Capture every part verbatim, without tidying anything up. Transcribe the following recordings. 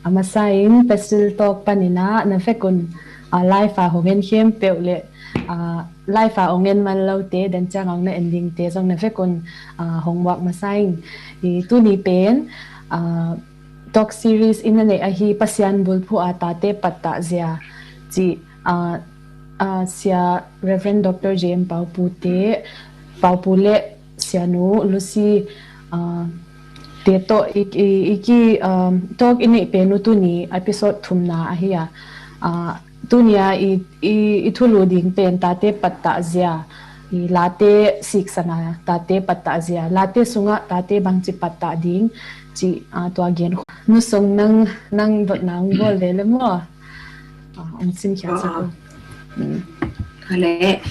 A masa in Pastor Talk panin ah na vekun, ah, live a hong en khempeuh le, ah, live a hong en man lote, den ciang hong na en dingte zong na vekun, ah, hong muak masa in. I tuni pen, ah, talk series in na neih ahi Pasian bulphuh a tate pattah zia cih, ah, ah, Sia Reverend Doctor J M Paupu te, Paupu le Sianu Lucy, ah, te tawh i, i, i ki, um, talk i neih pen uh tuni episode thumna ahi a. Ah, tuni a i, i, i thulu ding pen tate pattah zia, i late siksana tate pattah zia, late sungah tate bangci pattah ding cih, ah, tua gen. Nu Sung, nang, nang dotna hong bawl ve le maw? Ah, hong simkhia sak uh. Ka le,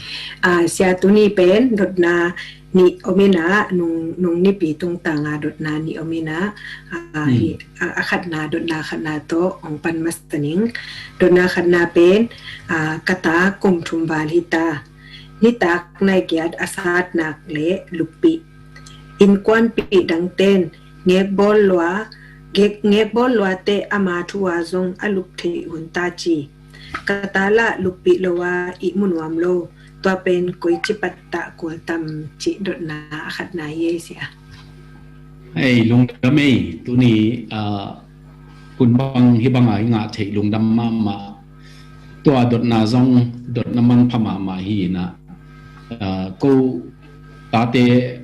ah, sia, tuni pen dotna nih om in ah, nung, nung Nipi tungtang a dotna nih om in ah, ah, hi, ah, a khatna, dotna khatna tawh hong pan masa ning. Dotna khatna pen, ah, ka ta kum thum val hi ta. Nitak nai giat a sat nak le luppih. Innkuanpih dangten ngekbawl lua, ngek, ngekbawl luate ama thu a zong a lup theih hun ta ci. Ka ta lah luppih lo a ihmu nuam lo. Tua pen koici pattah kul tam cih dotna a khatna hi ei, sia. Hei, lungdam ei, tuni, ah, hun bang hih banga i ngah theih lungdam mahmah. Tua dotna zong dotna manpha mahmah hi in ah, ah, ko tate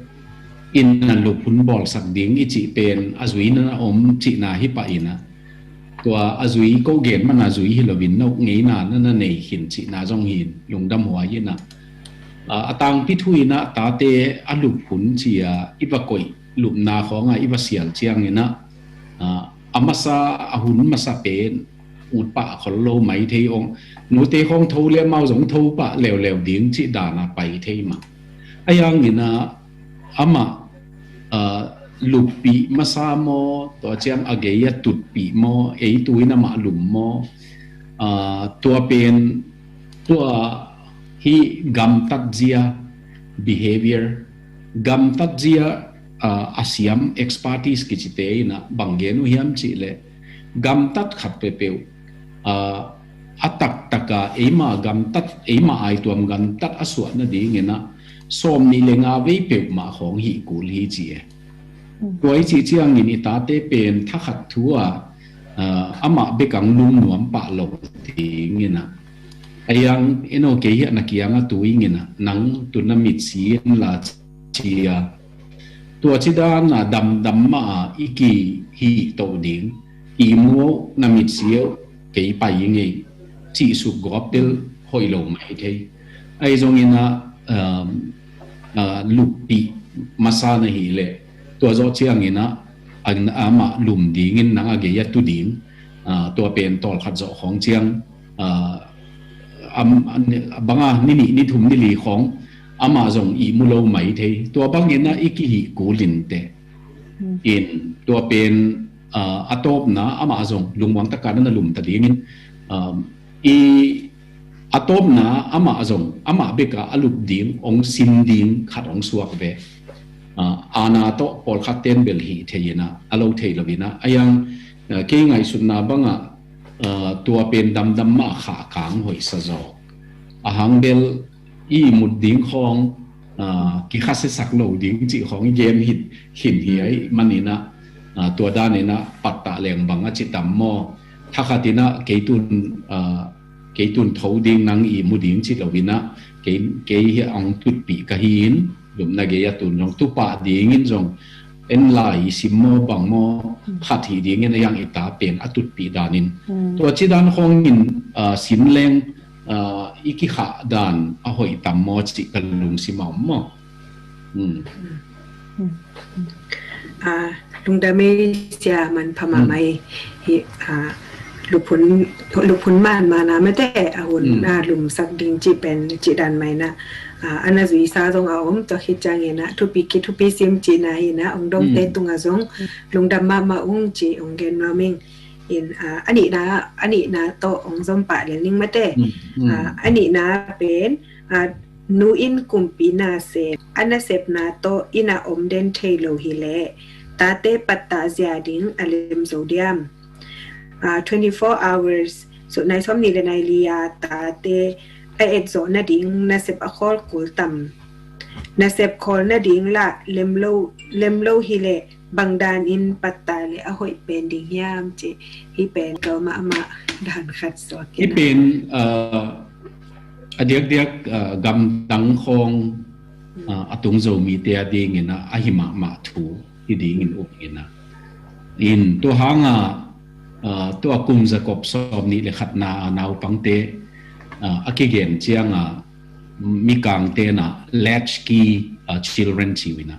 in na lup hun bawlsak ding i cih pen a zui na na om cihna hi pah in ah, tua a zui ko gen man a zui hi loin na uk ngeina na na nei khin cihna zong hi in lungdam huai in ah. Ah, a tangpi thu in ah tate a lup hun ci a i va koih lupna khawng a i va sial ciangin ah, ah, a masa, a hun masa pen ut pah khol lo mai thei ong. Nute khawng tho le amau zong tho pah leuleu ding cih dan a pai thei mah. A yang in ah amah, ah, luppih masa maw, tua ciang a gei a tutpih maw, ei tu in amah lum maw, ah, tua pen, tua hih gamtat zia, behavior, gamtat zia, ah, a siam, expertise kicite in ah bang gen uh hiam cih leh, gamtat khat peuhpeuh, ah, a taktak a eima gamtat, eima aituam gamtat a suah nadingin ah sawm nih le nga vei peuhmah khawng hih kul hi ci e. Tua i cih ciangin i tate pen thakhat thu a, ah, amah bek ang lungnuam pah lo dingin ah, a yang, eno, kei hiah na kiangah tu ingin ah, nang tu na mitsi in la ci a, tua ci dan a damdam mah a i kihih toh ding, ihmu uh, na mitsi uh, kei pai i ngei, cih suk gawp bel hoih lo mai thei. Ahi zongin ah, um, ah, luppih masa na hih leh, tua zawh ciangin ah, an, amah lum dingin nang a gei a tu ding, ah, tua pen tawlkhat zawh khawng ciang, ah, am, an, banga ni nih, ni thum, ni li khawng amah zong ihmu lo mai thei. Tua bangin ah i kihih kul inteh. In tua pen, ah, a tawpna amah zong lungmuang taka na na lum ta dingin, ah, i a tawpna amah zong amah bek a a lup ding, hong sin ding khat hong suak ve. Ah, aana tawh pawlkhat ten bel hih thei in ah, a lo thei lo in ah, a yang, ah, kei ngaihsutna bangah, ah, tua pen damdam mah khahkang hoihsa zaw. A hang bel i mut ding khawng, ah, kikhasiasak lo ding cih khawng i gen hi, hin hi ahih manin ah, ah, tua danin ah pattah leng bang a ci tam maw? Thakhat in ah kei tun, ah, kei tun tho ding, nang ihmu ding ci lo in ah, kei, kei hiah hong tutpih ka hi in, lupna gei a tun zong tu pah dingin zong en lai i sim maw bang maw, khat hih dingin a yang i ta pen a tutpih danin. Tua ci dan khawngin, ah, sin leng, ah, i kikhah dan a hoih tam maw cih ka lungsim a om maw? Hmm. Ah, lungdam ei sia, manpha mahmah ei. Hi, ah, lup hun, lup hun man mana mete, a hun, ah, lumsak ding cih pen cih dan mai na. Ah, a na zuisa zong a om, tua khit ciangin ah thupi kit thupi sim cihna hi na, hong dongte tungah zong lungdam mahmah ung ci hong gen nuam ing. In, ah, a nihna, a nihna tawh hong zom pah lel ning mate. Ah, a nihna pen, ah, nu in kumpi nasep, a nasepna tawh inn ah om den thei lo hi leh, tate pattah zia ding a lem zo diam? Ah, twenty-four hours, so nai sawm nih le nai li a tate a etzawh nading nasep a khawl kul tam? Nasep khawl nading lah lem lo, lem lo hi leh bang dan in pattah leh a hoih pen ding hiam, ci. Hih pen kal mahmah dan khat suak. Hih pen, uh, a diakdiak, uh, gamdang khawng, uh, a tung Zomite a dingin a, a hi mahmah thu hi dingin um in a. In tua hanga, uh, tua kum zakop sawm nih le khatna a naupangte, uh, a kigen cianga Mikangte na latchkey, uh, children ci uh in a.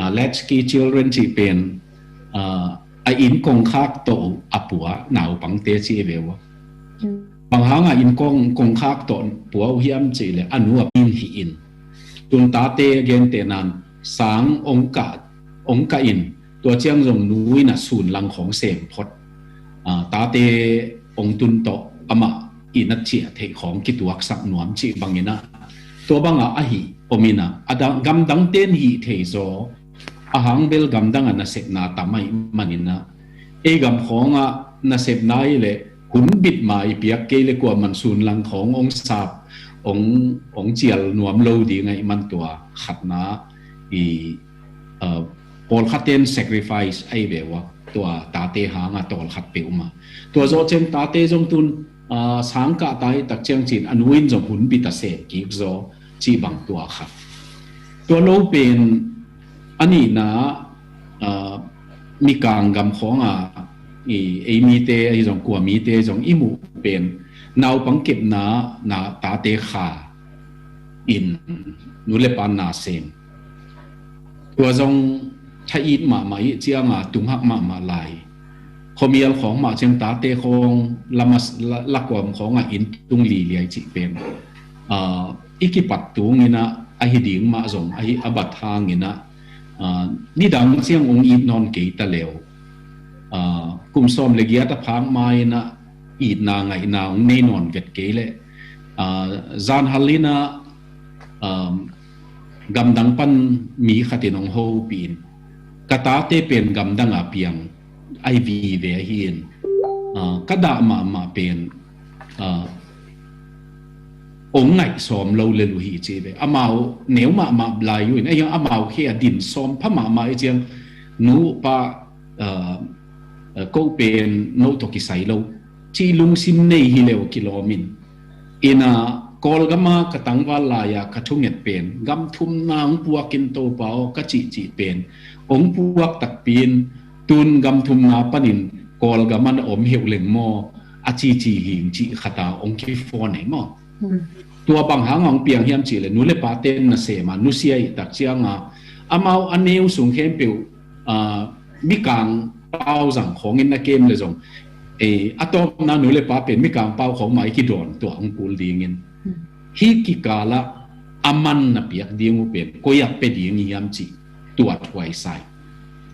Uh, latchkey children ci pen, uh, a inn kongkhak tawh a pua naupangte ci ve uh a. Bang hanga inn kong, kongkhak tawh pua uh hiam cih leh a nu a pin hi in. Tun tate a gente nan sang ong kah, ong kah in, tua ciang zong nu in a sun lang khawng sem phot. Ah, tate ong tun tawh amah inn a ciah theih khawng kituaksak nuam cih bangin a. Tua banga a hi om in a, a dang, gamdang ten hi thei zaw, a hang bel gamdang a nasepna tam ahih manin a. Ei gam khawngah nasepna hi leh hun bit ma i piak kei leh kuaman sun lang khawng ong sap, ong, ong cial nuam lo ding ahih man tua khatna i, uh, pawlkhat ten sacrifice ahi ve uh a, tua tate hanga tawlkhat peuhmah. Tua zawh ciang tate zong tun, uh, sang kah ta hi tak ciang cin a nu in zong hun bit a sem kik zaw cih bang tua khat. Tua lo pen a nihna, ah, Mikang gam khawng a, i, ei mite, i zong kua mite, zong i muh pen, naupang kepna, na tate kha in, nu le pa na sem. Tua zong tha it mahmah i cianga, tunghak mahmah lai. Khuamial khawng mah ciang tate khawng, lama, la, lakuam khawng a inn tung liliai cih pen. Ah, i kipat tung in a, a hi ding mah zong, a hi a bat hang in a, ah, nidang ciang ong it nawn kei ta leu. Ah, kum sawm le giat a phak ma in a, itna ngaihna ong nei nawn vet kei leh. Ah, zan hal in a, um, gamdang pan mi khat in ong hopih in. Ka tate pen gamdang a piang ahi vive ahi in. Ah, ka dah mahmah pen, ah, ong ngaih sawm lo lel uh hi ci ve. Amau neu mahmah lai uh in, a hiang amau khe a din sawm pha mahmah i ciang nu pa, ah, ah, ko pen no tawh kisai lo cih lungsim nei hi leu kilawm in. Ina Kawlgama ka tangval lai-a ka thunget pen gam thumna ong puak in Topa aw ka cihcih pen ong puak takpi in tun gam thumna panin Kawlgama na om heuh leng maw a cici hing cih khata ong kifawn ei maw. Tua bang hanga ong piang hiam cihleh nu le pa ten na sema nusia ih tak cianga amau a neu sung khempeuh, ah, Mikang pau zang khawngin na kem le zong, eh, a tawpna nu le pa pen Mikang pau khawng mah i kidawn tua ong kul dingin. Hih kikalah a man na piak ding uh pen koi ah pe ding hiam cih tua thuaisai.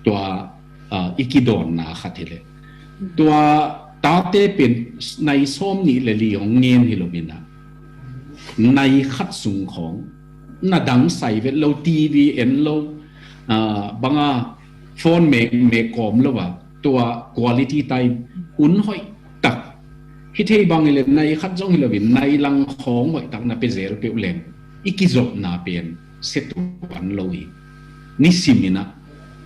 Tua, ah, i kidawnna khat hileh. Tua tate pen nai sawm nih le li hong ngen hi lo in a. Nai khat sung khawng na dang sai vet lo, T V en lo, ah, banga phone mek mek kawm lo a, tua quality time hun hoih tak. Hi thei bang hileh nai khat zong hi lo in nai lang khawng hoih tak na pe zel peuh leng i kizopna pen sia tuan lo hi. Nisim in a,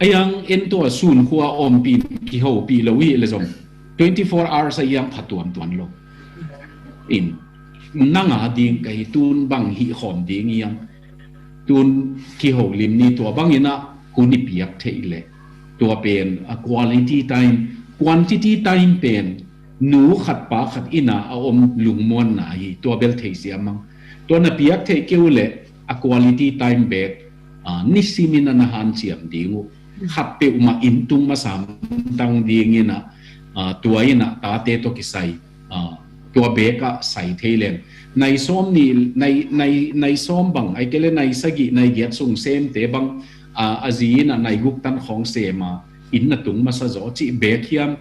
a hiang en tua sun khua ompih kihopih lo hi le zong twenty four hours a hiang pha tuamtuam lo. In nang a ding ka hi tun bang hih khawm ding hiam. Tun kiholim ni tua bangin a hun i piak theih leh tua pen a quality time, quantity time pen nu khat pa khat ina a om lungmuanna hi, tua bel thei siam ang. Tua na piak theih kei uh leh a quality time bek, ah, nisimin a na hanciam ding uh. Khat peuhmah inn tung masa tang dingin a, ah, tua in a tate tawh kisai, ah, tua bek ah sai thei leng. Nai sawm nih, nai, nai, nai sawm bang, ai kei leh nai sagih, nai giat sung semte bang, ah, a zi in a nai guk tan khawng sema inn na tung masa zaw cih bek hiam.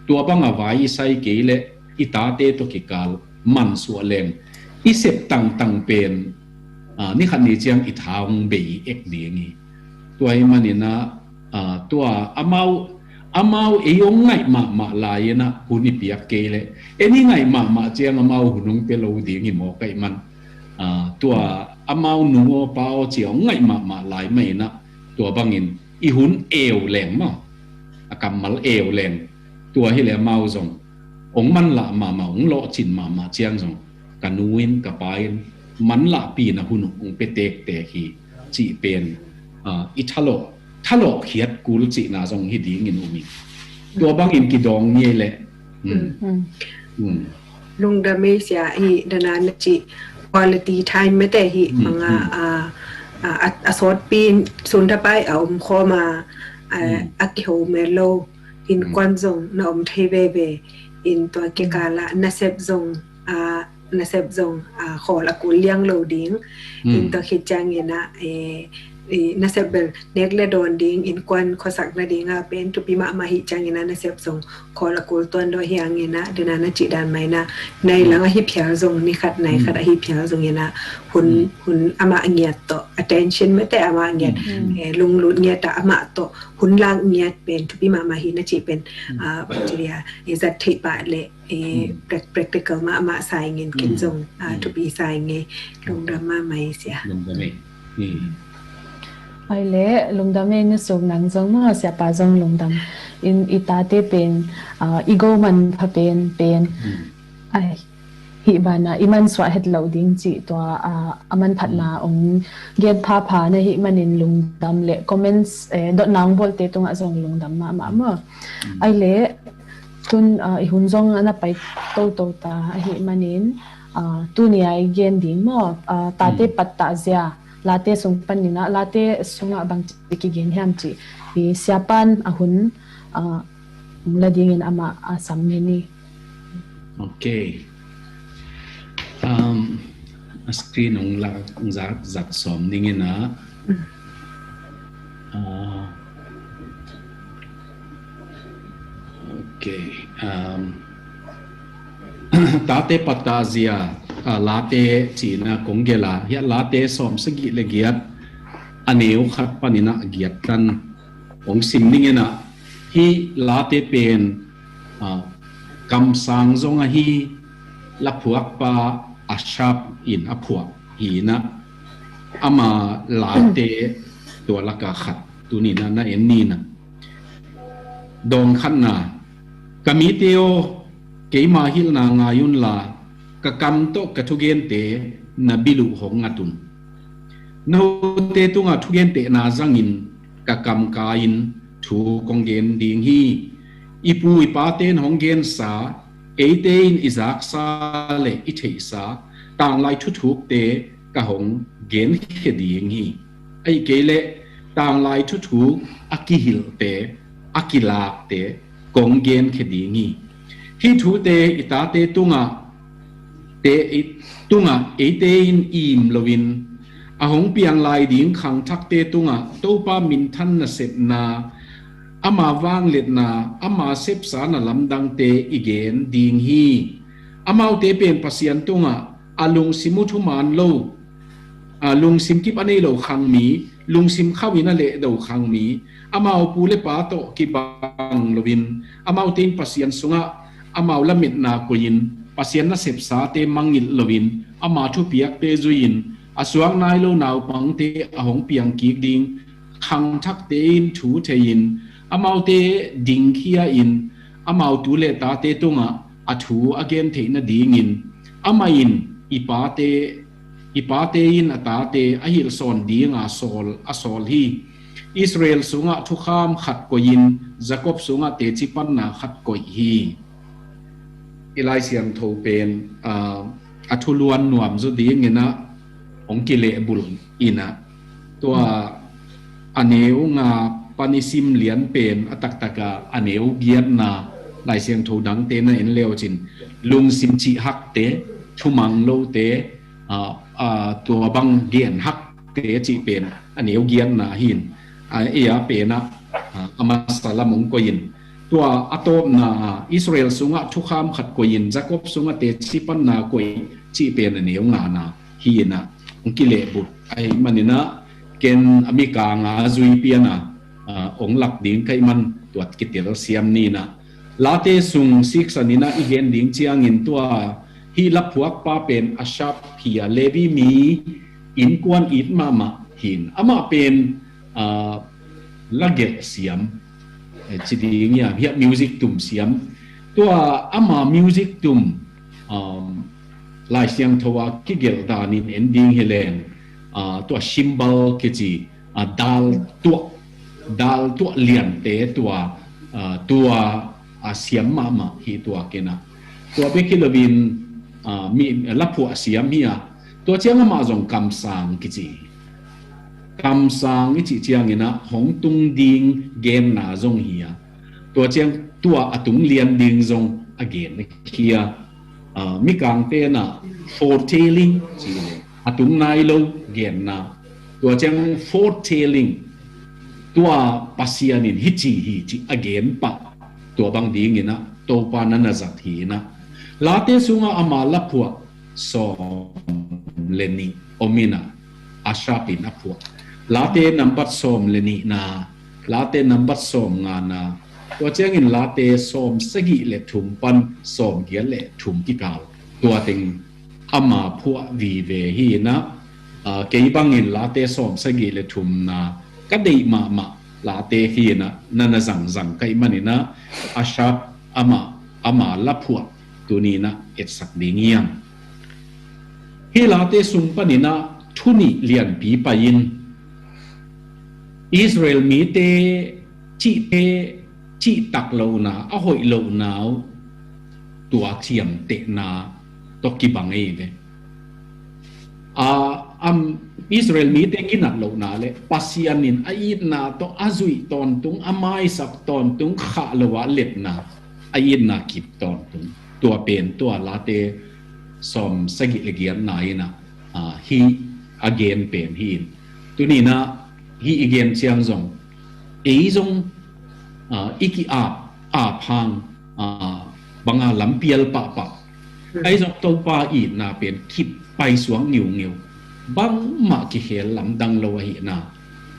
Tua banga vai i sai kei leh i tate tawh kikal mansuah leng i sep tangtang pen, ah, ni khat ni ciang i tha hong bei ek ding hi. Tua ahih manin a, Aa, tua amau, amau ei hong ngaih mahmah lai-in ah hun i piak kei leh, en i ngaih mahmah ciang amau hun hong pia lo ding hi mawk ahih man. Aa, tua amau nu aw pa aw ci-a hong ngaih mahmah lai mah in ah, tua bangin i hun eu leng maw, a kammal eu leng, tua hileh amau zong hong manlah mahmah, hong lawhcin mahmah ciang zong ka nu in ka pa in manlahpihna hun uh hong pia tektek hi cih pen, aa, i thalawh, thalawhkhiat kul cihna zong hi dingin um hi. Tua bangin kidawng ni ei leh. Mm. Mm. Mm. Lungdam ei sia, hi dana na cih quality time mete hi. Mm, banga, mm. Aa, aa, a, a sawtpi in sunthapai a om khawm a, aa, mm, a kiho mel lo. Innkuan zong na om thei veve. In tua kikala nasep zong, aa, nasep zong, aa, khawl a kul liang lo ding. In tua khit ciangin ah, e, e, nasep bel nek le dawn ding, innkuan khuasak nading a pen thupi mahmah hi ciangin ah nasep zong khawl a kul tuan dawh hi hangin ah, dana na cih dan mah in ah, nai lang ahi phial zong, ni khat nai khat ahi phial zongin ah, hun, hun amah ngiat tawh, attention mete amah ngiat, e, lunglut ngiat ah amah tawh hun lak ngiat pen thupi mahmah hi na cih pen, aa, bangci dia, i zat theih pah leh, e, prac-, practical mahmah sa ing in ken zong, aa, thupi sa ing ei. Lungdam mahmah ei sia. Lungdam ei. Ai leh, lungdam ei nu Suk, nang zong maw, siapa zong lungdam. In i tate pen, aa, i go manpha pen, pen. Ai, hih banah i mansuah het loh ding cih tua, aa, a manphatna hong gen phapha na hih manin lungdam leh comments, e, dotna hong bawlte tungah zong lungdam mahmah maw. Ai leh, tun, aa, i hun zong a na pai toto ta ahih manin, aa, tuni a i gen ding maw, aa, tate pattah zia, Late sung panin ah, Late sungah bangci kigen hiam cih i siapan a hun, aa, hong la dingin amah a sam ni ni. Ok. Um, a screen hong la, hong zak, zak sawm ning in ah. Ah, ok. Um, tate pattah zia, ah, Late cihna kong gelh a, hiah Late sawm sagih le giat, a neu khat panin ah giat tan hong sim ning in ah, hih Late pen, ah, kamsang zong ahi, laphuakpa Asaph in a phuak hi in ah, ama Late tua laka khat tuni in ah na en ni in ah. Dawng khatna, ka mite aw, keima hilhna ngai unla, ka kam tawh ka thugente na bil uh hong ngat un. Note tungah thugentehna zangin ka kam kai-in thu kong gen ding hi. I pu i pate in hong gensa, eite in i zaksa le i theihsa tanglai thuthukte ka hong genkhia ding hi. Ahih kei leh tanglai thuthuk a kihilhte, a kilakte kong genkhia ding hi. Hih thute i tate tungah, te, i, tungah eite in im loin, a hong piang lai ding khangthakte tungah Topa minthan nasepna, ama vangliatna, ama sepsa na lamdangte i gen ding hi. Amaute pen Pasian tungah a lungsim uh thuman lo, a, lungsim kip a nei lo khangmi, lungsim khauh in a lehdo khangmi, amau pu le pa tawh kibang loin, amaute in Pasian sungah amau lametna koih-in, Pasian nasepsate mangngilh loin, ama thupiakte zui-in, a suak nai lo naupangte a hong piang kik ding khangthakte in thu thei-in, amaute dingkhia-in, amau tu le tate tungah a thu a gen theih nadingin, amah in i pate, i pate in a tate a hilhsawn dinga sawl, a sawl hi. Israel sungah thukham khat koih-in, Jakob sungah teci panna khat koih hi. I Lai Siangtho pen, aa, a thuluan nuam zaw dingin ah hong kilehbulh in ah, tua a neu nga pan i sim lian pen a taktak a, a neu giatna, Lai Siangtho dangte na en le uh cin, lungsim cihhakte, thumang lote, aa, aa, tua bang genhakte cih pen a neu giatna hi-in, aa, ei a pen ah, aa, a masa lam hong koih-in, tua a tawpna, aa, Israel sungah thukham khat koih-in, Jakob sungah teci panna koih cih pen a neu ngana hi-in ah hong kilehbulh ahih manin ah, ken a mikang a zui pian a, ong lak ding ka hih man tua kitel siam ni in ah, Late sung siksan in ah i gen ding ciangin tua hih laphuakpa pen Asaph hi a, Levi mi innkuan it mahmah hi in, amah pen lagelh siam ci ding hiam, hiah music tum siam. Tua ama music tum Lai Siangtho a kigelh danin en ding hi leng tua cymbal kici dal tuah, dal tuah liante tua, tua a siam mahmah hi tua kena. Tua bek hi loin mi laphuah siam hi a, tua ciang amah zong kamsang kici hi. Kamsang i cih ciangin ah hong tung ding genna zong hi a, tua ciang tua a tung lian ding zong a gen hi a. Mikangte in ah foretelling ci le a tung nai lo genna, tua ciang foretelling, tua Pasian in hici hi ci a gen pah, tua bang dingin ah Topa na na zat hi in ah, Late sungah ama laphuah sawm le nih om in ah, Asaph in a phuah. Late nambat sawm le nihna, Late nambat sawm ngana, tua ciangin Late sawm sagih le thum pan sawm giat le thum kikal, tua teng ama phuah vive hi in ah, kei bangin Late sawm sagih le thumna ka deih mahmah Late hi in ah, na na zangzang ka hih man in ah, Asaph ama, ama laphuah tuni in ah etsak ding hiam. Hih Late sung panin ah thu nih lianpi pai in, Israel mite cihte cihtak lohna, a hoih lohna uh tua ciamtehna tawh kibang ei ve. Israel mite ginat lohna le Pasian in a itna tawh a zuih tawntung, a maisak tawntung, khah lo a letna, a itna kip tawntung, tua pen tua Late sawm sagih le giatna in ah hih a gen pen hi in. Tuni in ah hih i gen ciang zong, ei zong i ki-ap, ap hang banga lampial pahpah, ei zong Topa itna pen kip paisuak ngiungeu, bangmah kikhel lamdang lo ahihna.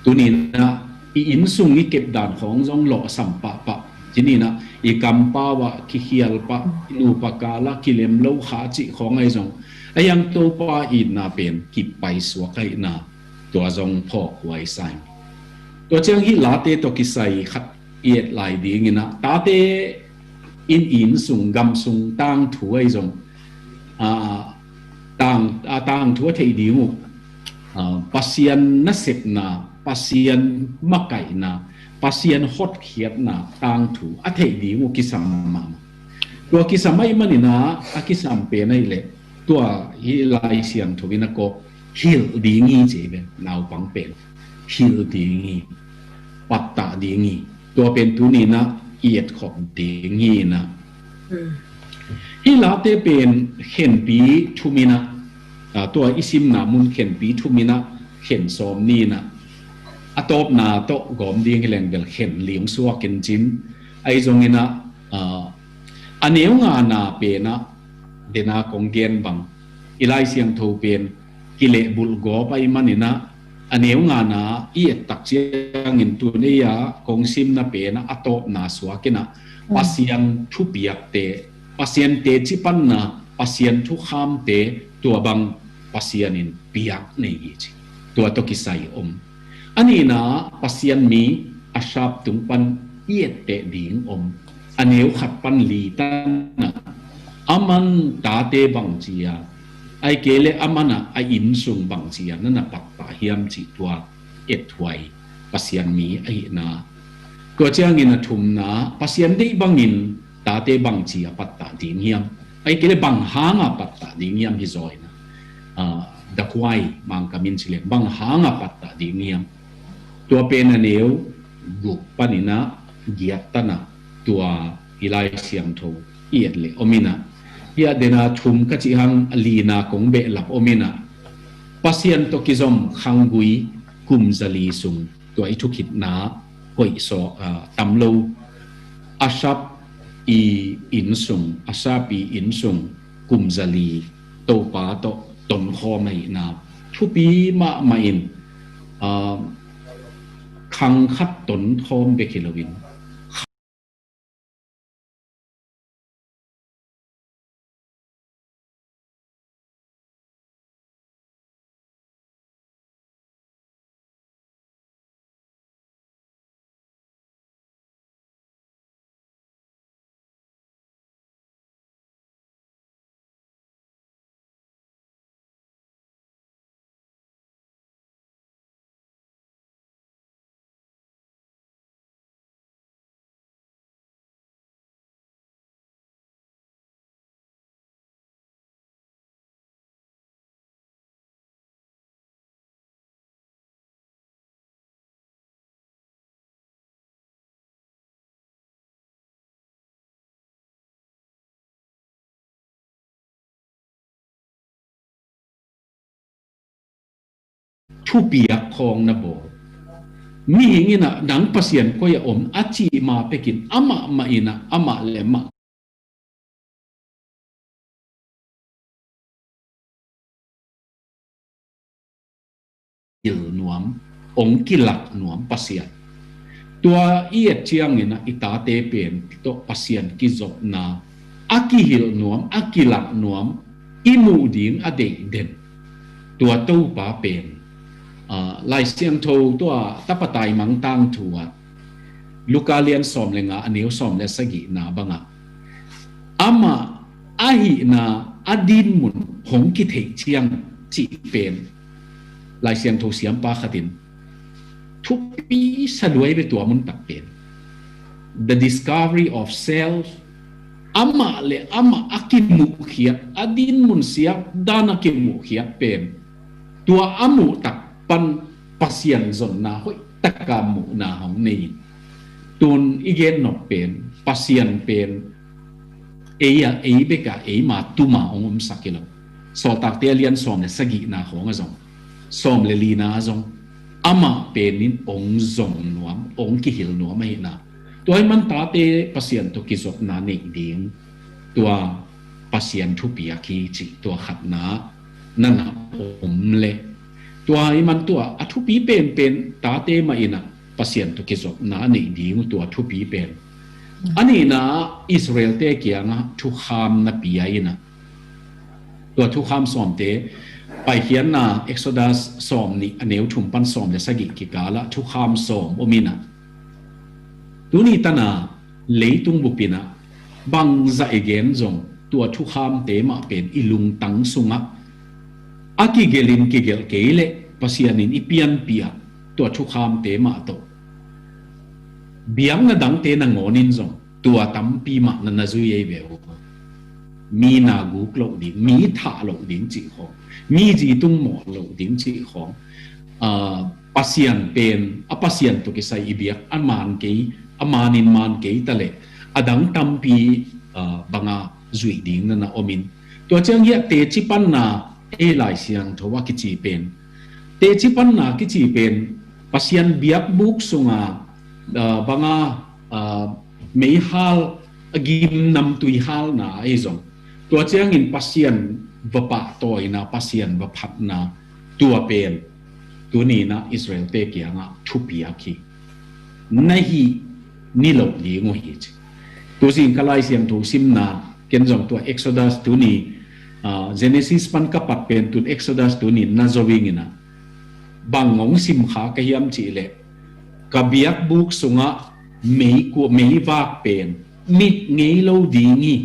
Tuni in ah i innsung i kepdan khawng zong lawhsam pahpah, ci ni in ah i kampau ah kikhial pah, i nupa kal ah kilem lo kha cih khawng ei zong, ei ang Topa itna pen kip paisuak ahihna, tua zong phawk huai sa ing. Tua ciang hih Late tawh kisai khat i et lai dingin ah, tate in innsung gamsung tangthu ei zong, tang, tangthu a theih ding uh, Pasian nasepna, Pasian makaihna, Pasian hotkhiatna tangthu a theih ding uh kisam mahmah. Tua kisam ahih manin ah, a kisam pen ahih leh tua hih Lai Siangtho in a kawk hilh ding hi ci ve, naupang pen hilh ding hi, pattah ding hi. Tua pen tuni in ah i etkhop ding hi in ah, hih Late pen khenpi thum in ah, tua i simna mun khenpi thum in ah khen sawm ni in ah, a tawpna tawh gawm ding hi leng bel khen liang suak in cin, ahi zongin ah a neu ngana pen ah, dena kong gen bang, i Lai Siangtho pen kilehbulh gawp ahih manin ah, a neu ngana i ettak ciangin tuni a kong simna pen ah a tawpna suak in ah, Pasian thupiakte, Pasian teci panna, Pasian thukhamte, tua bang Pasian in piak nei hi ci. Tua tawh kisai om. A nihna Pasian mi Asaph tung pan i etteh ding om. A neu khat pan li tan ah, aman tate bangci a, ahih kei leh aman ah a innsung bangci a na na pattah hiam cih tua ethuai Pasian mi ahihna. Tua ciangin a thumna, Pasian deih bangin tate bangci a pattah ding hiam, ahih kei leh bang hanga pattah ding hiam hi zaw in ah, dakuai Mangkam in ci leng bang hanga pattah ding hiam. Tua pen a neu guk panin ah giat tan ah, tua i Lai Siangtho i et leh om in ah, hiah dena thum ka cih hang, a lina kong behlap om in ah, Pasian tawh kizom khanggui kum zali sung, tua i thukhitna hoih sawk, ah, tam lo, Asaph i innsung, Asaph i innsung kum zali Topa tawh tonkhawm ahihna thupi mahmah in, ah, khang khat tonkhawm bek hi loin, thupiak khawng na bawl. Mihing in ah nang Pasian koi ah om a cih ma pekin amah mah in ah amah le mah hil nuam, ong kilak nuam Pasian. Tua i et ciangin ah i tate pen tawh Pasian kizopna a kihilh nuam, a kilak nuam, i muh ding a deih den. Tua Topa pen, ah, Lai Siangtho tua Tapa Taimang tangthu ah Luka lian sawm le nga a neu sawm le sagihna bangah amah ahihna a dinmun hong kitheih ciang cih pen Lai Siangtho siampa khatin thupi sa luai ve tua mun tak pen. The discovery of self, amah le amah a kimuhkhiat, a dinmun siak dan a kimuhkhiat pen tua a muh tak pan Pasian zonna hoih taka muhna hong nei in. Tun i gen nop pen Pasian pen ei a, ei bek a, ei ma tuma hong omsak hi lo. Sawltakte a lian sawm le sagihna khawng a zong, sawm le lina a zong, amah pen in ong zong nuam, ong kihil nuam ahihna. Tua ahih man tate Pasian tawh kizopna neih ding, tua Pasian thupiak hi cih tua khatna na na om le. Tua ahih man tua a thupi penpen tate mah in ah Pasian tawh kizopna a neih ding uh tua thupi pen. A nihna Israelte kiangah thukham na pia in ah. Tua thukham sawmte, Paikhiatna Exodus sawm nih a neu thum pan sawm le sagih kikalah thukham sawm om in ah. Tuni tan a leitung bup in ah bangzah i gen zong tua thukhamte mah pen i lungtang sungah a kigelh in kigelh kei leh Pasian in i pianpih ah tua thukhamte mah tawh biakna dangte nangawn in zong tua tampi mah na na zui ei ve uh. Mi na guk loh ding, mi thah loh ding cih khawng, mi zitung mawh loh ding cih khawng, ah, Pasian pen, a Pasian tawh kisai i biak a man kei, a manin man kei ta leh a dang tampi, ah, banga zuih ding na na om in. Tua ciang hiah teci panna ei Lai Siangtho a kici pen, teci panna kici pen Pasian biakbuk sunga, ah, banga, ah, meihal a gim namtui halna ahi zong, tua ciangin Pasian va pahtawina, Pasian va phatna, tua pen tuni in ah Israelte kiangah thupiak hi. Na hih ni loh ding uh hi ci. Tuzing ka Lai Siangtho simna ken zong tua Exodus tuni, ah, Genesis pan ka pat pen tun Exodus tuni na zo ing in ah, bang hong simkha ka hiam cih leh ka biakbuk sungah meikua, meivak pen mit ngei lo ding hi.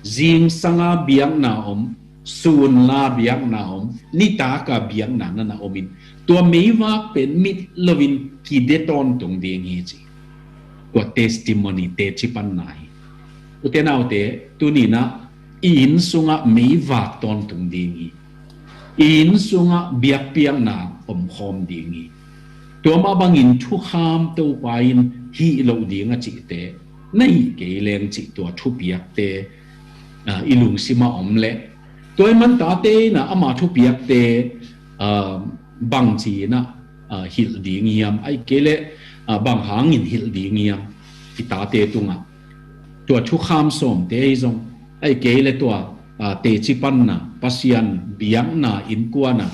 Zingsanga biakna om, sunla biakna om, nitaka biakna na na om in, tua meivak pen mit loin kide tawntung ding hi ci. Tua testimony teci panna hi. U te nau te, tuni in ah i inn sungah meivak tawntung ding hi. I inn sungah biakpiakna omkhawm ding hi. Tua mah bangin thukham Topa in hih loh ding a cihte na hih kei leng cih tua thupiakte, ah, i lungsimah om leh. Tua ahih man tate in ah ama thupiakte, ah, bangci in ah, ah, hilh ding hiam, ahih kei leh, ah, bang hangin hilh ding hiam i tate tungah. Tua thukham sawmte ahi zong, ahih kei leh tua, ah, teci panna, Pasian biakna innkuan a,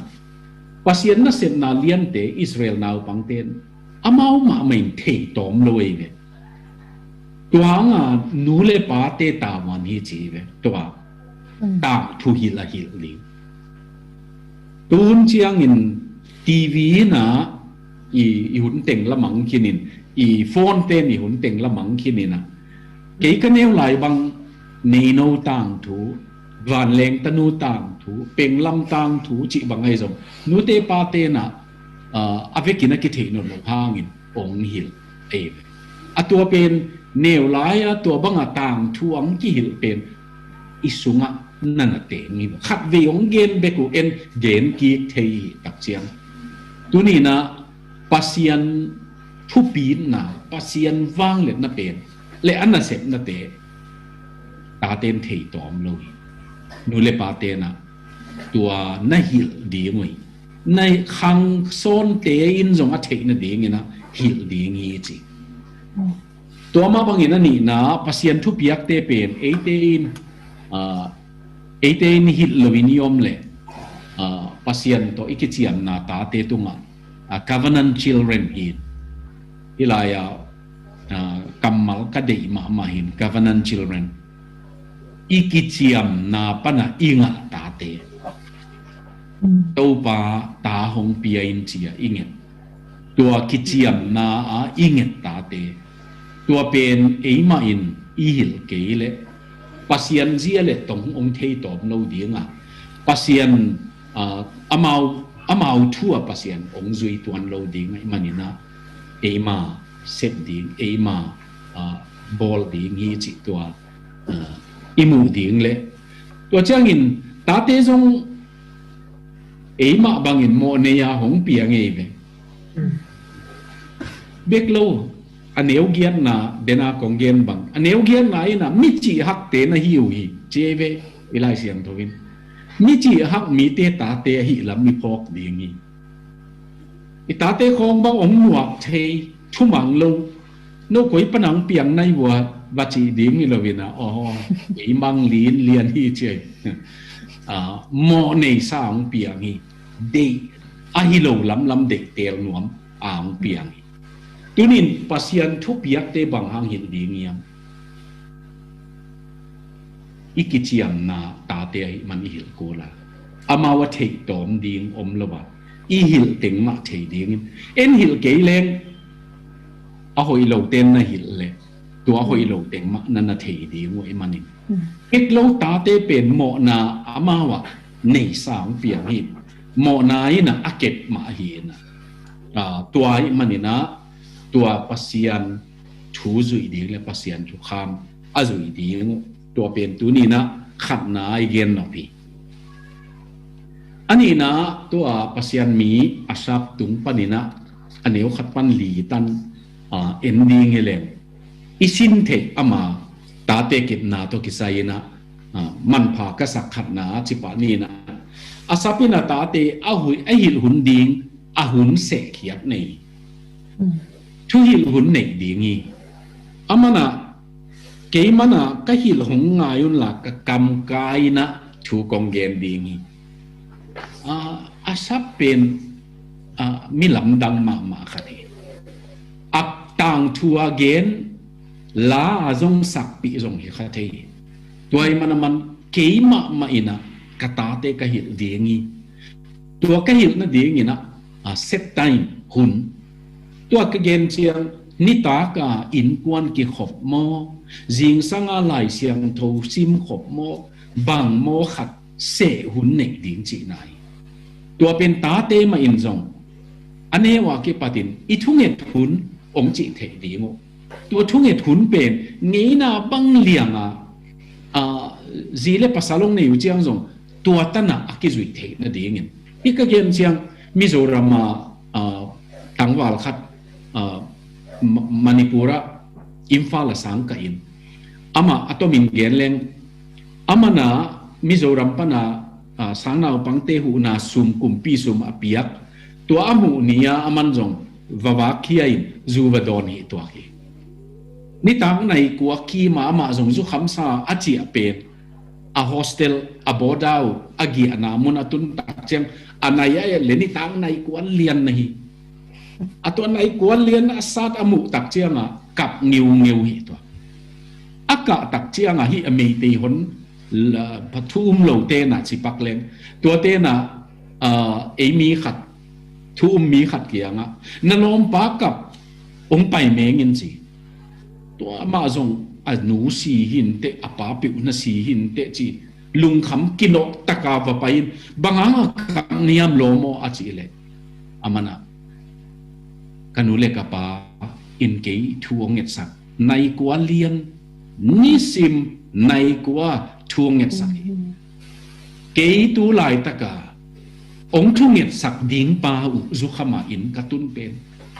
Pasian nasepna liante Israel naupangte in amau mahmah in thei tawm lo ei ve. Tua hanga nu le pate tavuan hi ci ve. Tua tangthu hilh a hilh ding. Tun ciangin T V in a i, i hun teng la mang khinin, i phone ten i hun teng la mang khinin a, kei ka neu lai bang neino tangthu, vanleng tanu tangthu, penglam tangthu cih bang ahi zong nute pate na, ah, a vekin a kitheih nawn lo hangin ong hilh ei ve. A tua pen neu lai a tua banga tangthu ang kihilh pen i sungah na na teng hi. Khatvei ong gen bek uh en gen kik thei hi tak ciang. Tuni na Pasian thupitna, Pasian vangliatna pen le a nasepnate taten thei tawm lo hi. Nu le pate na tua na hilh ding uh hi. Na khang sawnte in zong a theih nadingin a hilh ding hi ci. Tua mah bangin a nihna Pasian thupiakte pen eite in, ah, eite in hilh loin i om le, ah, Pasian tawh i kiciamna tate tungah, ah, covenant children hi. Hi lai-ah, ah, kammal ka deih mahmah hin covenant children. I kiciamna pana i ngah tate. Topa ta hong pia in ci-a i nget. Tua kiciamna a i nget tate. Tua pen eimah in i hilh kei le Pasian zia le tong ong thei tawm lo dinga, Pasian, ah, amau, amau thu a Pasian ong zui tuan lo ding ahih manin a, eima sep ding, eima, ah, bawl ding hi cih tua, ah, i muh ding le. Tua ciangin tate zong eimah bangin mawh nei a hong piang ei ve. Bek lo, a neu giatna dena kong gen bang, a neu giatna in a mi cih hakte na hi uh hi ci ei ve. I Lai Siangtho in mi cih hak mite tate ahi lam i phawk ding hi. I tate khawng bang ong nuak thei, thumang lo, no koi pana ong piang nai vua va cih ding hi lo in a, aw, ei mang lin lian hi ci ei. Ah, mawh neisa ong piang hi. Deih ahi lo lamlam deih tel nuam a ong piang hi. Tunin Pasian thupiakte bang hang hilh ding hiam? I kiciamna tate ahih man i hilh kul a, amau a theih tawm ding om lo a, i hilh teng mah thei dingin, en hilh kei leng a hoih lo ten na hilh le tua a hoih lo teng mah na na thei ding uh ahih manin. Bek lo tate pen mawhna amau ah neisa ong piang hi. Mawhna in a a kep mah hi in a, ah, tua ahih manin a tua Pasian thu zuih ding le Pasian thukham a zuih ding uh. Tua pen tuni in a khatna i gen nop hi. A nihna tua Pasian mi Asaph tung panin a, a neu khat pan li tan, ah, en ding hi leng i sin theih ama tate kipna tawh kisai in a, ah, manpha ka sak khatna a cipah ni in a, Asaph in a tate a hui, a hilh hun ding a hun sehkhiat nei. Thuhilh hun neih ding hi. Aman a, kei man a ka hilh hong ngai un la ka kam kai in a thu kong gen ding hi. Ah, Asaph pen, ah, mi lamdang mahmah khat hi. A tangthu a gen, la a zong sakpih zong hi kha thei hi. Tua ahih man aman kei mahmah in a ka tate ka hilh ding hi. Tua ka hilh nadingin a, ah, set time hun. Tua ka gen ciang nitak a innkuan kikhop maw, zingsang a Lai Siangtho sim khop maw, bang maw khat seh hun neih ding cihna hi. Tua pen tate mah in zong a neu a kipatin i thunget hun ong cih theih ding uh. Tua thunget hun pen ngeina bang liang a, ah, zi le pasal ong nei uh ciang zong tua tan a a kizuih theih nadingin. Hih ka gen ciang Mizoram a, ah, tangval khat, ah, Ma-, Manipur ah Imphal a sang kah in, amah a tomin gen leng, aman a Mizoram pan a, ah, sang naupangte huhna sum, kumpi sum a piak, tua a muh ni a aman zong va vak khia in zu va dawn hi tuak hi. Nitak nai kua kim a amah zong zukhamsa a ciah pen a hostel, a bawdau, a giahna mun a tun tak ciang a nai a et le nitak nai kua lian na hi. A tua nai kua lian a sat a muh tak ciangah kap ngiungeu hi tua. A kah tak ciangah hih a meitei hon la, pha thu um lo tenah cipak leng tua tenah, ah, ei mi khat, thu um mi khat kiangah na lawmpa kap hong pai mengin ci. Tua mah zong a nu si hinteh, a pa peuh na si hinteh ci. Lungkham kinawh taka va pai in, bang hang a kap niam lawm aw a cih leh, a manah ka nu le ka pa in kei thu hong ngetsak, nai kua lian nisim nai kua thu hong ngetsak hi. Kei tu laitaka hong thungetsak ding pa uh zukhama inn ka tun pen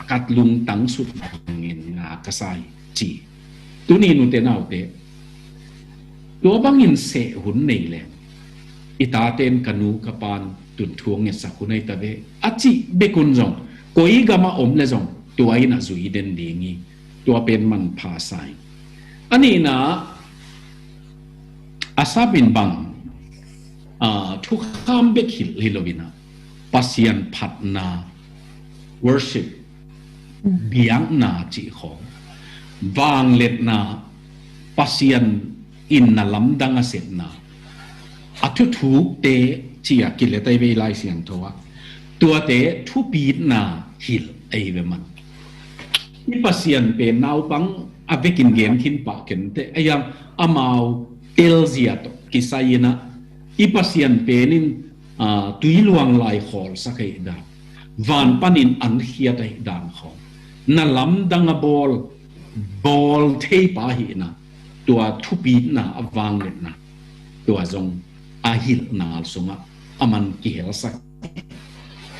ka lungtang sut bangin nga ka sa hi ci. Tuni nute naute, tua bangin seh hun nei leng i taten ka nu ka pan tun thu hong ngetsak hun ahi ta ve a cih bek un zong koi gam a om le zong tua in a zui den ding hi. Tua pen manpha sa hi. A nihna, Asaph in bang, ah, thukham bek hilh hi lo in ah, Pasian phatna, worship, biakna cih khawng, vangliatna, Pasian in na lamdang a sepna, a thuthukte ci-a kilet ahi ve i Lai Siangtho ah, tuate thupitna hilh ahi ve man. I Pasian pen naupang a vekin gen khin pah kenteh, a hiang amau telzia tawh kisai in ah, i Pasian pen in, ah, tui luang lai khawlsak ahih dan, van panin an khiat ahih dan khawng, na lamdang a bawl, bawl thei pa ahihna, tua thupitna a vangliatna, tua zong a hilhna sungah a man kihelsak.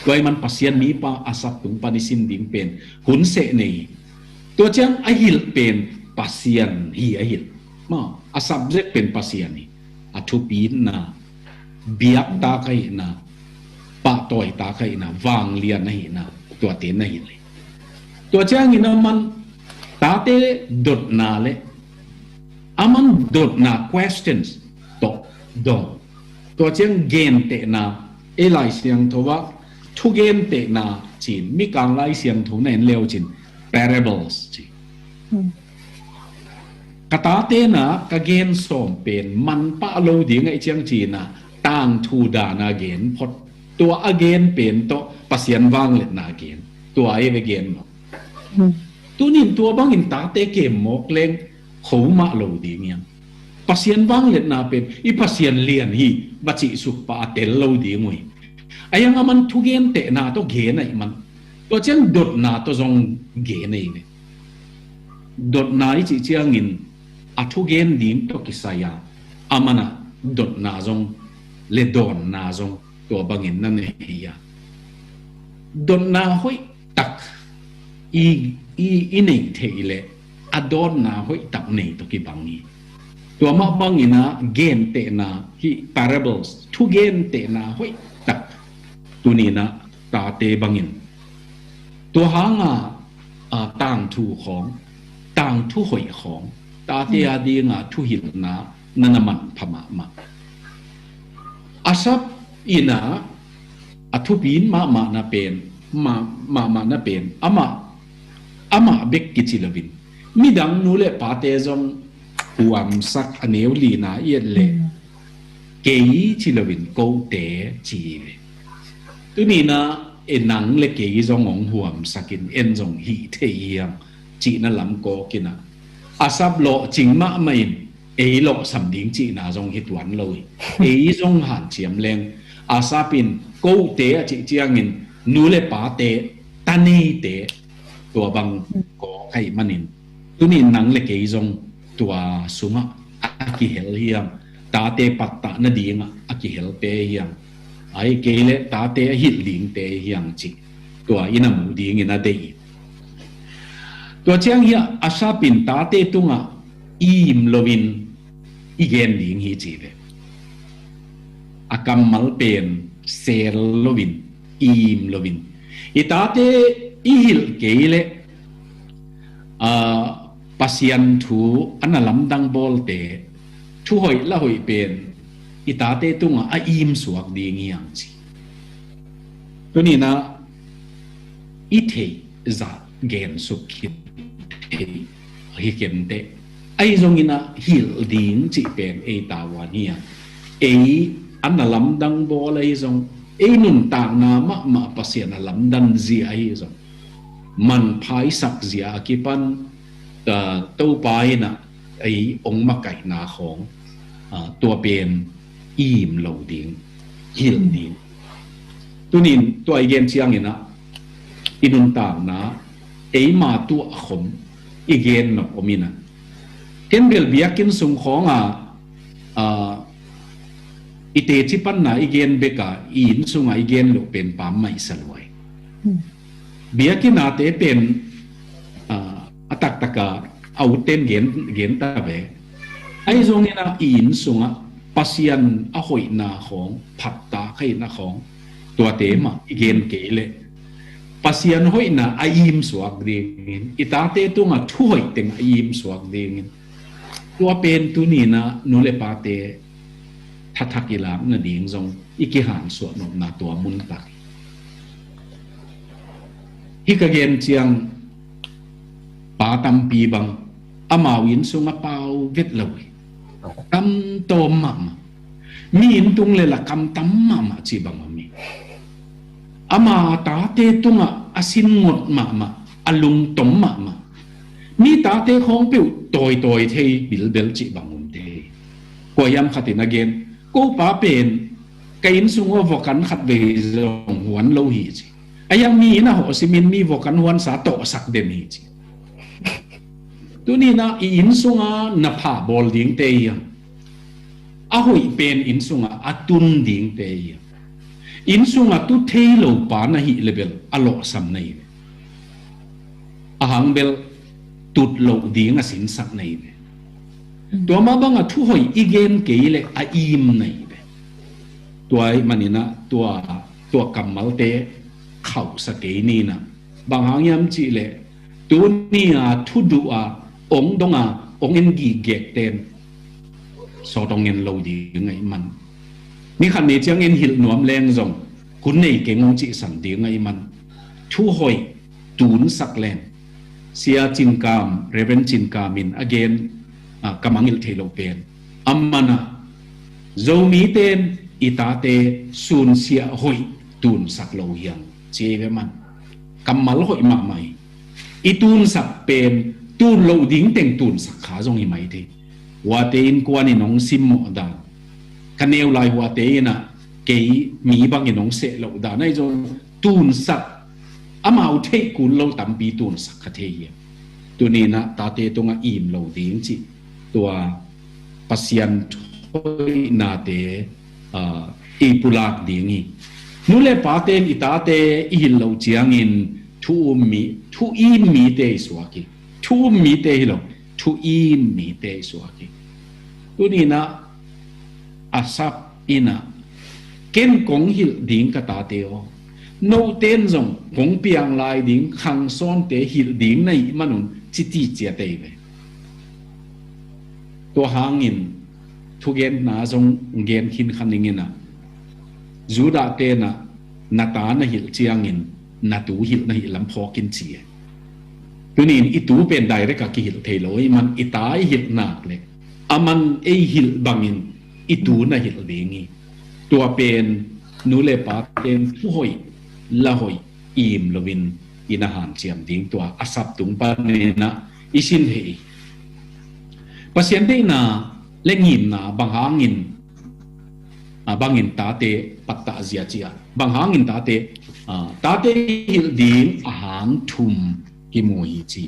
Tua ahih man Pasian mipa Asaph tung pan i sin ding pen hun seh nei. Tua ciang a hilh pen Pasian hi a hilh. Ma, a subject pen Pasian hi. A thupitna, biaktak ahihna, pahtawitak ahihna, vanglian ahihna, tuate na hilh hi. Tua ciangin a man tate dotna le a man dotna questions tawh dong. Tua ciang gentehna, ei Lai Siangtho ah thugentehna ci-in, Mikang Lai Siangtho na en leu cin, parables ci. Ka tate na ka gen sawm pen manpah lo ding ahih ciang ci-in ah, tangthu dana gen phot. Tua a gen pen tawh Pasian vangliatna gen. Tua ei ve gen mawk. Tunin tua bangin tate kem mawk leng kho mah lo ding hiam? Pasian vangliatna pen i Pasian lian hi va cih suk pah a tel lo ding uh hi. A hiang a man thugentehna tawh gen ahih man, tua ciang dotna tawh zong gen ahi ve. Dotna i cih ciangin a thugen ding tawh kisai a, a manah dotna zong le dawnna zong tua bangin na nei hi a, dotna hoih tak i, i, i nei theih leh a dawnna hoih tak nei tawh kibang hi. Tua mah bangin a gentehna hi, parables, thugentehna hoih tak tunin a tate bangin tua hanga, a, tangthu khawng, tangthu hoih khawng, tate a dinga thuhilhna na na manpha mahmah. Asaph in a, a thupin mahmahna pen, ma-, mahmahna pen amah, amah bek kici loin, midang nu le pate zong huamsak, a neu lina i et leh, kei ci loin kote ci ve. Tunin a, e, nang le kei zong hong huamsak in, en zong hih thei hiang cihna lam kawk in a, Asaph lawhcing mahmah in ei lawhsam ding cihna zong hi tuan lo hi. Ei zong hanciam leng, Asaph in kote a cih ciangin nu le pate, ta neite, tua bang kawk ahih manin, tunin nang le kei zong tua sungah a kihel hiang, tate pattah nadingah a kihel te hiang, ahih kei leh tate a hilh ding te hiang cih tua in a muh dingin a deih. Tua ciang hi a, Asaph in tate tungah im loin i gen ding hi ci ve. A kammal pen sel loin, im loin. I tate i hilh kei leh, a, Pasian thu a na lamdang bawlte, thu hoih la hoih pen i tate tungah a im suak ding hiang ci. Tunin a, i thei, zah gensuk khit thei hi kenteh. Ahi zongin ah hilh ding cih pen ei tavuan hi a, ei a na lamdang bawl ahi zong, ei nuntakna mahmah Pasian a lamdan zia ahi zong, manphaisak zia a kipan, ah, Topa in ah ei ong makaihna khawng, ah, tua pen im lo ding, hilh ding. Tunin tua i gen ciangin ah i nuntakna eima tuah khom i gen nop om in ah, ken bel biakinn sung khawng a, ah, i teci panna i gen bek a, i inn sungah i gen loh pen pam maih sa luai. Biakinn ate pen, ah, a taktak a a utten gen, gen ta ve. Ahi zongin ah i inn sungah Pasian a hoihna khawng, phatta khaihna khawng, tuate mah i gen kei leh Pasian hoihna a im suak dingin, i tate tungah thuhoih teng a im suak dingin, tua pen tunin ah nu le pate thathak i lak nading zong i kihansuah nopna tua mun tak hi. Hih ka gen ciang pa tampi bang amau inn sungah pau vet lo hi. Kam tawm mahmah. Mi inn tung le la kam tam mahmah ci bang om hi. Ama tate tungah a sin ngot mahmah, a lungtom mahmah. Mi tate khawng peuh tawitawi thei bilbel cih bang om thei. Kua hiam khat in a gen, ko pa pen ka inn sung aw vakan khat vei zong huan lo hi ci. A hiang mi inn a hawh simin mi vakan huansa tawhsak den hi ci. Tunin ah i inn sunga na pha bawl dingte hiam? A hoih pen inn sungah a tun dingte hiam? Inn sungah tu thei lo pa na hih le bel a lawhsam na hi ve. A hang bel tut loh ding a sinsak na hi ve. Tua mah bangah thuhoih i gen kei le a im na hi ve. Tua ahih manin ah tua, tua kammalte khauhsa kei ni in ah. Bang hang hiam cih leh tuni a thuduh a ong dong a ong en gikgekten sawt ong en lo ding ahih man, ni khat ni ciang en hilh nuam leng zong hun nei keng ong cihsan ding ahih man, thuhoih tunsak leng. Sia Cin Kam, Reverend Cin Kam in a gen, ah, ka mangngilh theih loh pen, a man ah Zomite in i tate sunsiah hoih tunsak lo hiam ci hi ve man. Kammal hoih mahmah hi. I tunsak pen tun loh ding teng tunsak kha zong hi mai thei. Huate innkuan in hong simmawh dan, ka neu lai huate in ah kei mi bangin hong seh loh dan ahi zong tunsak, amau theih kul lo tampi tunsak kha thei hi. Tuni in ah tate tungah im lo ding cih tua Pasian thoihnate, ah, i pulak ding hi. Nu le pate in i tate i hilh loh ciangin thu um mi, thu im mite i suak hi. Thu um mite hi lo, thu im mite i suak hi. Tuni in ah Asaph in ah, ken kong hilh ding ka tate aw, note in zong kong piang lai ding khangsawnte hilh ding na hih man un ci, ci ciat ei ve. Tua hangin thugenna zong gen khin kha ning in ah, Judah te in ah na ta na hilh ciangin na tu hilh na hih lam phawk in ci e. Tuni in i tu pen direct a kihilh thei lo ahih man i ta i hilh nak le a man ei hilh bangin i tu na hilh ding hi. Tua pen nu le pate in thuhoih, lahoih, im loin i na hanciam ding tua Asaph tung panin ah i sin hi. Pasian deihna le ngimna bang hangin, ah, bangin tate pattah zia ci a, bang hangin tate, ah, tate hilh ding a hang thum kimu hi ci.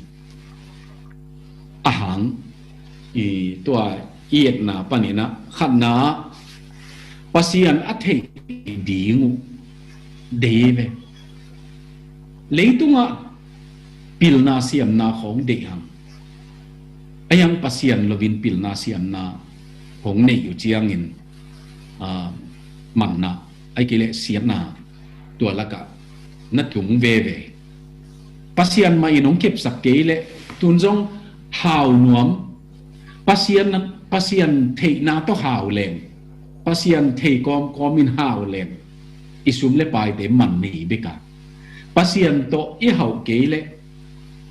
A hang, i tua i etna panin ah khatna, Pasian a theih ding uh dei ve. Leitungah pilna siamna khawng deih hang, a hiang Pasian loin pilna siamna hong neih uh ciangin, ah, manna, ahih kei leh siatna tua lakah na tung veve. Pasian mah in hong kepsak kei leh tun zong hau nuam, Pasian, Pasian theihna tawh hau leng, Pasian thei kawmkawm in hau leng, i sum le paite man nei bek a, Pasian tawh i hauh kei leh,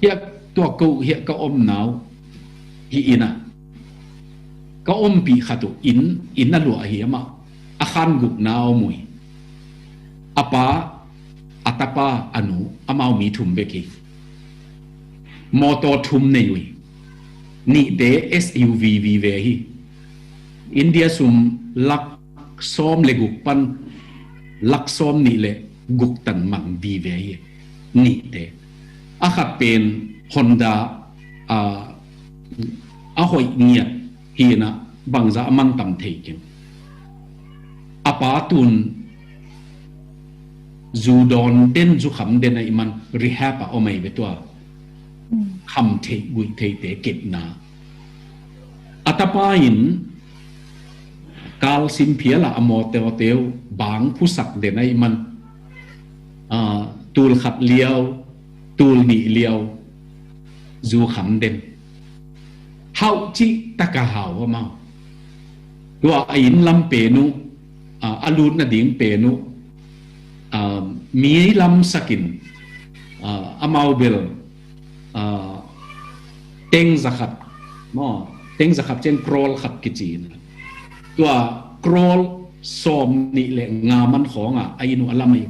hiah tua ko hiah ka omna uh hi inn ah, ka ompih khat uh inn, inn a luah hi amah, a khan gukna a om uh hi. A pa, a tapa, a nu, amau mi thum bek hi. Mawtaw thum nei uh hi. Nihte S U V vive hi. India sum lak sawm le guk pan lak sawm nih le guk tan mang vive hi. Nihte, a khat pen Honda, a, a hoih ngiat hi inn ah, bangzah a man tam thei keng. A pa tun zu dawn den, zu kham den ahih man rehab ah om ahi ve tua. Kham theih guih theite kepna. A tapa in kal sim phial ah a mawtawte uh bang phusak den ahih man, ah, tul khat liau, tul nih liau zu kham den. Hauh cih taka hau amau. Tua a inn lam pen uh, ah, a lut nading pen uh, ah, mi lamsakin, ah, amau bel, ah, teng zakhat, maw, teng zakhat ciang crore khat kici in. Tua crore sawm nih le nga man khawng ah a inn uh a lam ahi.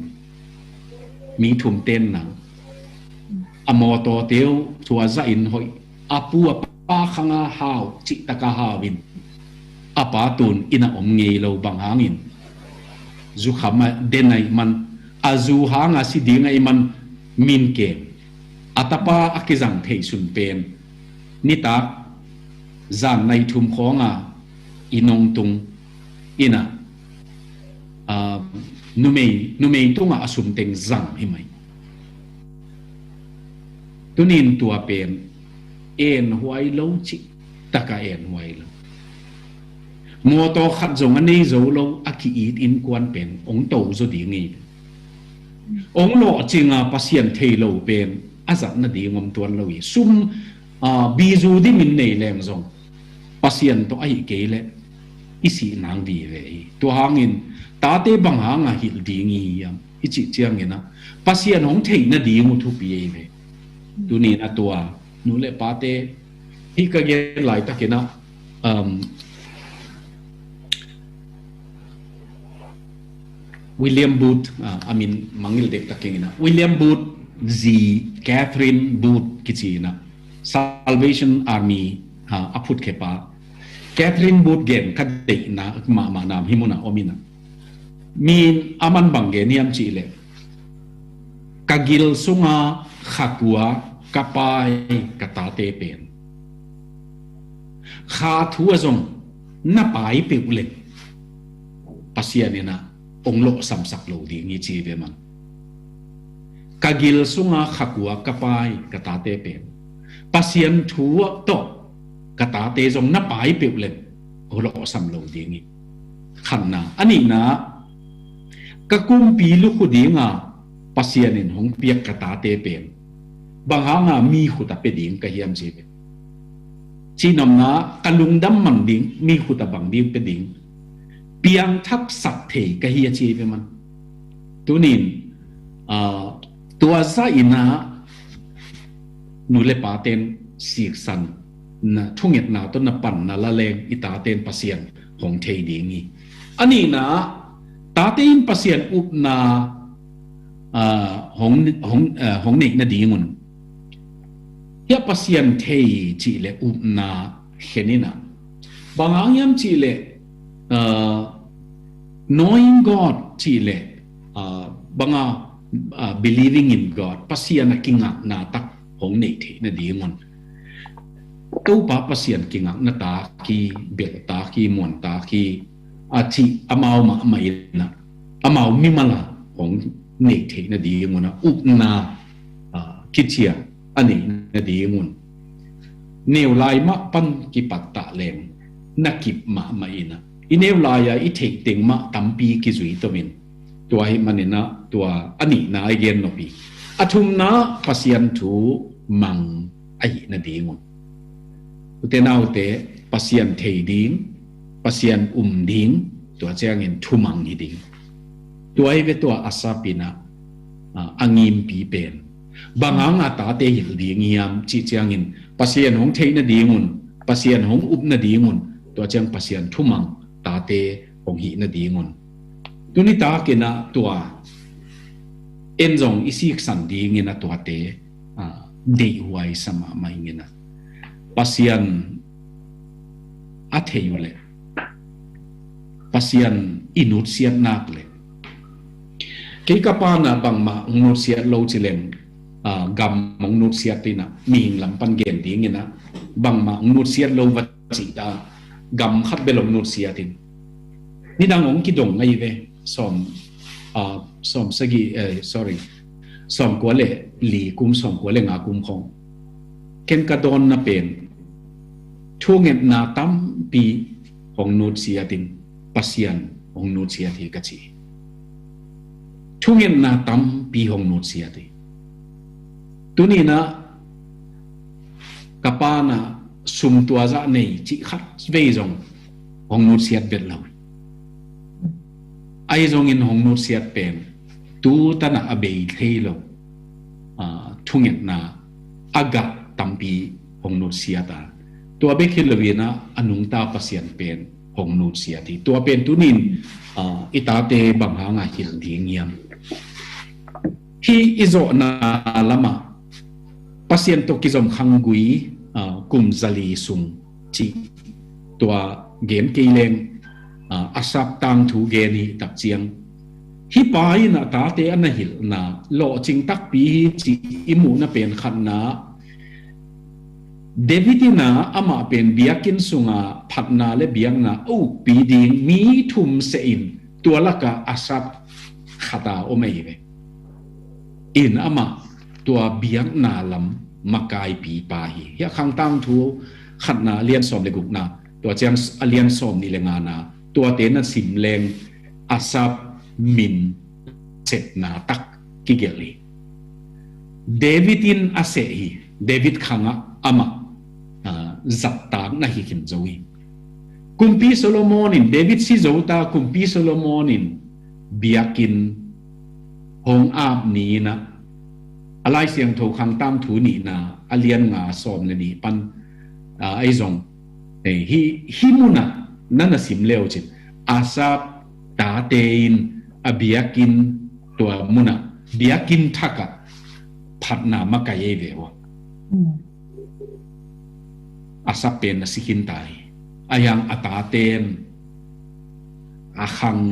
Mi thum ten nang. A mawtawte uh tua zah in hoih, a pu a pa khang a hau cih taka hau in, a pa tun inn ah om ngei lo, bang hangin zu kham a den ahih man, a zu hang a si ding ahih man min kem. A tapa a kizang theih sun pen nitak zan nai thum khawng a inn ong tung, inn ah, ah, numei, numei tungah a sum teng zang hi mai. Tuni in tua pen enhuai lo cih taka enhuai lo. Mawtaw khat zong a nei zo lo a ki-it innkuan pen ong to zaw ding hi. Ong lawhcing a Pasian thei lo pen a zat nading om tuan lo hi. Sum, ah, bizu dimin nei leng zong Pasian tawh ahih kei leh i sih nang vive hi. Tua hangin tate bang hang a hilh ding hi hiam i cih ciangin ah, Pasian hong theih nading uh thupi ahi ve. Tuni in a tua nu le pate, hih ka gen laitakin ah, um, William Booth, ah, a min mangngilh dektak keng in ah, William Booth zi Catherine Booth kici in ah, Salvation Army, ah, a phutkhepa. Catherine Booth gen ka deihna mahmah nam hih munah om in ah, min a man bang gen hiam cih leh, ka gil sunga khakua ka pai ka tate pen, kha thu a zong na pai peuh leng Pasian in ah ong lawhsamsak lo ding hi ci ve man. Ka gil sunga khakua ka pai ka tate pen Pasian thu tawh ka tate zong na pai peuh leng ong lawhsam lo ding hi. Khatna. A nihna, ka kumpi lukhu dinga Pasian in hong piak ka tate pen bang hanga mi khuta pia ding ka hiam ci ve. Cihnopna, ka lungdam mang ding, mi khuta bang ding pia ding, piangthaksak thei ka hi a ci ve man. Tunin, ah, tua zah in ah nu le paten siksan na, thungetna tawh na panna la leng i taten Pasian hong thei ding hi. A nihna, tate in Pasian upna, ah, hong, hong, ah, hong neih nadingun, hiah Pasian thei cih le upna khen in ah, bang hang hiam cih le, ah, knowing God cih le, ah, banga, ah, believing in God, Pasian a kingakna tak hong neih theih nadingun, Topa Pasian kingakna tak hi, belh tak hi, muan tak hi, a cih amau mahmah in ah, amau mimal a hong neih theih nadingun ah upna, ah, kici a neih nadingun, neu lai mah pan kipat ta leng na kip mahmah in ah, i neu lai-a i theih teng mah tampi kizui tomin, tua ahih manin ah tua a nihna i gen nop hi. A thumna, Pasian thu mang ahih nadingun, ute naute, Pasian thei ding, Pasian um ding, tua ciangin thumang hi ding. Tua hi ve tua Asaph in ah, a, a ngimpi pen bang hanga tate hilh ding hiam cih ciangin Pasian hong theih nadingun, Pasian hong up nadingun, tua ciang Pasian thumang tate hong hih nadingun. Tuni takin ah tua en zong i siksan dingin ah tuate, a, deihhuai sa mahmah ingin ah Pasian a thei uh leh Pasian i nutsiat nak leh, kei ka pa na bangmah hong nutsiat lo ci leng, a, gam hong nutsiat in ah, mihing lam pan gen dingin ah, bangmah hong nutsiat lo va cih ta, gam khat bel hong nutsiat in. Nidang hong kidong ahi ve, sawm, a, sawm sagih, eh, sorry, sawm kua le li kum, sawm kua le nga kum khong. Ken ka dawnna pen, thungetna tampi hong nutsiat in, Pasian hong nutsiat hi ka ci. Thungetna tampi hong nutsiat hi. Tuni in ah ka pa na sum tua zah nei cih khat vei zong hong nutsiat vet lo. Ahi zongin hong nutsiat pen tu tan ah a bei thei lo, a, thungetna a gah tampi hong nutsiat a, tua bek hi lo in ah a nungta Pasian pen hong nutsiat hi. Tua pen tuni in, a, i tate bang hanga hilh ding hiam? Hih i zawhna lamah Pasian tawh kizom khanggui, a, kum zali sung cih tua gen kei leng, a, Asaph tangthu gen hi tak ciang, hih pa in a tate a na hilhna lawhcing takpi hi cih i muhna pen khatna, David in ah amah pen biakinn sunga phatna le biakna a ukpi ding mi thum seh in, tua lakah Asaph khat a om ahi ve. In amah tua biakna lam makaipi pa hi. Hih a Khangtangthu khatna a lian sawm le gukna, tua ciang a lian sawm nih le ngana, tuate na sim leng Asaph min sepna tak kigelh hi. David in a seh hi. David khangah amah, a, zattak na hi khin zo hi. Kumpi Solomon in, David si zo ta, Kumpi Solomon in biakinn hong ap ni in ah, a Lai Siangtho Khangtangthu nihna a lian nga sawm le nih pan, a, ahi zong, eh, hih, hih munah na na sim leu cin, Asaph tate in a biakinn tua munah, biakinn thakah phatna makai ei ve uh. Asaph pen a si khin ta hi. A hiang a taten a khang,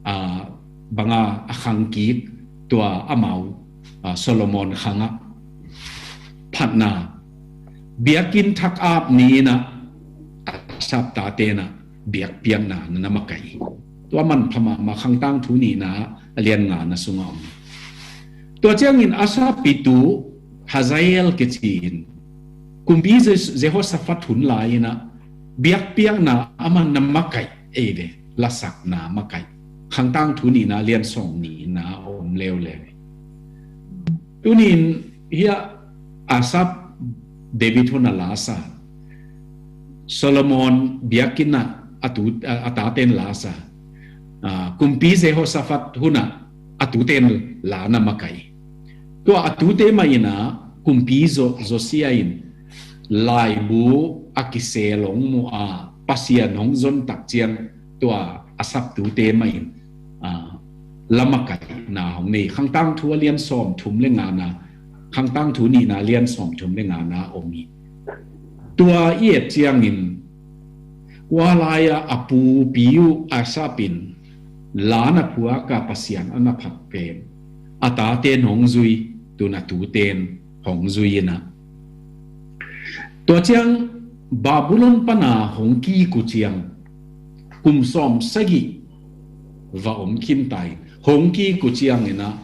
a, banga a khang kik tua amau, a, Solomon khangah phatna, biakinn thak ap ni in ah Asaph taten ah biakpiakna na na makai. Tua manpha mahmah, Khangtangthu nihna a lian ngana sungah om. Tua ciangin Asaph pitu Hazael kici in, Kumpi Je-, Jehoshaphat hun lai in ah biakpiakna amah na makai ei ve, lasakna makai. Khangtangthu nihna a lian sawm nihna om leuleu. Tuni in hih a Asaph David hun a la sa, Solomon biakinn ah a tu, a, a taten la sa, a, Kumpi Jehoshaphat hun ah a tuten la na makai. Tua a tute mah in ah Kumpi Jo-, Josiah in laibu a kisel hong mu a, Pasian hong zon tak ciang tua Asaph tute mah in, a, la makaihna hong nei. Khangtangthu a lian sawm thum le ngana, Khangtangthu nihna a lian sawm thum le ngana om hi. Tua i et ciangin, kua lai-ah a pupi uh Asaph in la na phuak a, Pasian a na phat pen a taten hong zui, tun a tuten hong zui in ah. Tua ciang Babylon pana hong kik uh ciang kum sawm sagih va om khin ta in, hong kik uh ciangin ah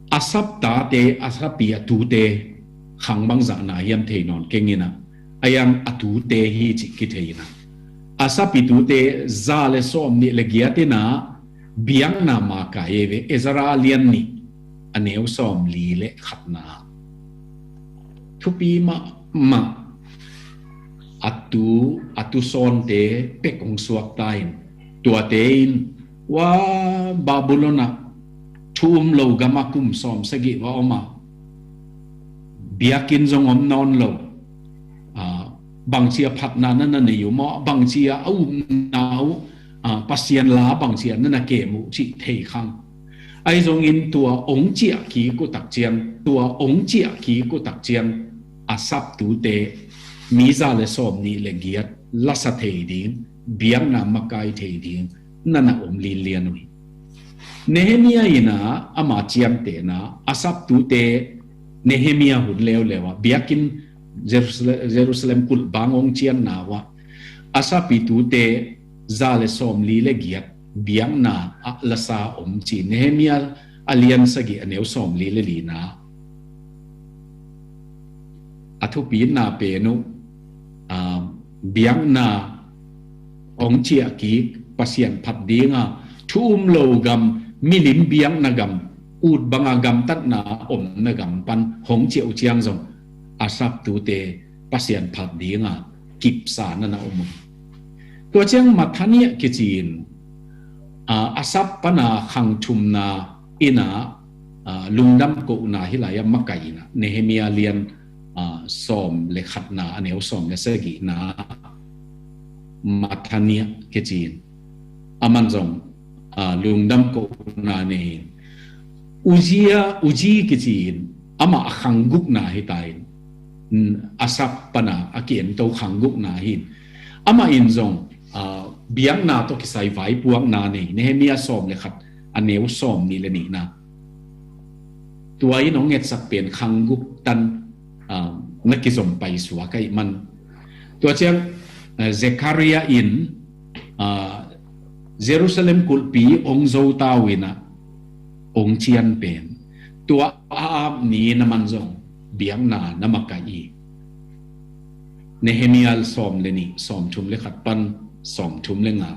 Asaph tate, Asaph ii a tute khang bangzah na hiam thei nawn keng in ah, a hiang a tute hi cih kithei in ah, Asaph ii tute za le sawm nih le giat in ah biakna makai ei ve. Ezra a lian nih a neu sawm li le khatna. Thupi mahmah. A tu, a tu sawnte pek hong suak ta in, tuate in, ua, Babylon ah thu um lo gam a kum sawm sagih va om a, biakinn zong om nawn lo, a, bangci a phatna na na nei uh maw, bangci a a upna uh, a, Pasian la bangci a na na kem uh cih thei khang. Ahi zongin tua ong ciah kik uh takciang, tua ong ciah kik uh takciang, a saptute mi za le sawm nih le giat lasa thei ding, biakna makai thei ding na na om linlian uh hi. Nehemia in a ama ciamtehna, a saptute Nehemia hun leuleu ah biakinn Jerusalem, Jerusalem kulh bang ong cianna uh ah, a saptute za le sawm li le giat biakna ah lasa om ci. Nehemia a lian sagih a neu sawm li le lina a thupina pen uh, a, biakna ong ciah kik, Pasian phat dinga thu um lo gam, milim biakna gam, ut banga gamtatna omna gam pan hong ciah uh ciang zong a saptute Pasian phat dinga kipsa na na om uh. Tua ciang Mathania kici in, a, Asaph pana khang thumna in a, a, lungdam kohna hi lai a makai in a, Nehemia lian, a, sawm le khatna a neu sawm le sagihna, Mathania kici in, aman zong, a, lungdam kohna nei in, Uzia, Uzi kici in, amah a khang gukna hi ta in, mm, Asaph pana a ki-ento khang gukna hi in, amah in zong, a, biakna tawh kisai vaipuakna nei, Nehemia sawm le khat a neu sawm nih le nihna. Tua in hong etsak pen khang guk tan, a, na kizom paisuak ahih man. Tua ciang, a, Zechariah in, a, Jerusalem kulhpi ong zo ta uh in a, ong cian pen tua a ap ni in aman zong biakna na makai hi. Nehemia sawm le nih, sawm thum le khat pan sawm thum le nga.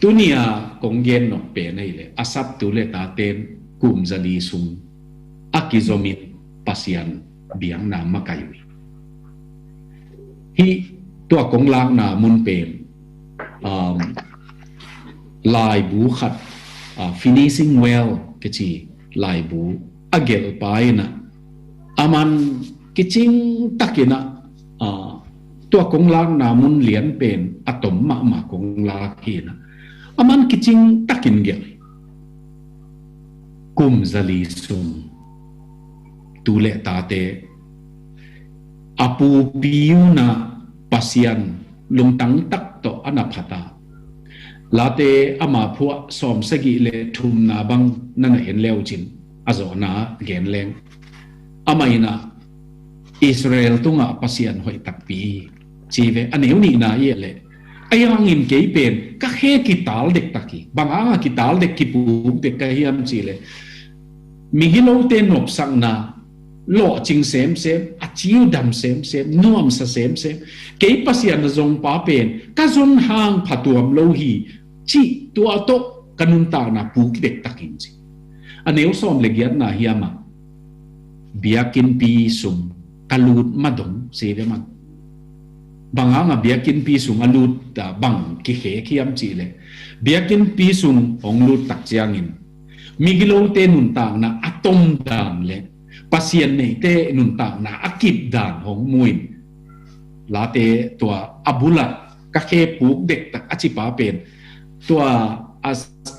Tuni a kong gen nop pen ahih leh, a saptu le taten kum za li sung a kizomin Pasian biakna makai uh hi. Hih tua kong lakna mun pen, um, laibu khat, uh, Finishing Well kici laibu a gelhpa in a, aman kicing takin a, uh, tua kong lakna mun lian pen a tom mahmah kong lak hi in a, aman kicing takin gelh. Kum za li sung tu le tate a pupi un a Pasian lungtang tak tawh a na phat a, Late ama phuah sawm sagih le thumna bang na na en le uh cin, a zawhna gen leng. Amah in a, Israel tungah Pasian hoih takpi hi ci ve, a neu nihna i et leh, ahi hangin kei pen ka khe kital dektak hi. Bang hanga kital dek, kipuk dek ka hiam cih leh, migilote nopsakna lawhcing semsem, a ciu dam semsem, nuamsa semsem, kei Pasian a zongpa pen ka zon hang phatuam lo hi cih tua tawh ka nuntakna puk dektak in ci. A neu sawm le giatna hiam ah, biakinnpi sung ka lut ma dong, ci ve man. Bang hanga biakinnpi sung a lut, a, bang kikhek hiam cih leh, biakinnpi sung hong lut tak ciangin migilote nuntakna a tom dan le Pasian neite nuntakna a kip dan hong mu in, Late tua a bulah ka khe puk dektak a cipa pen, tua a,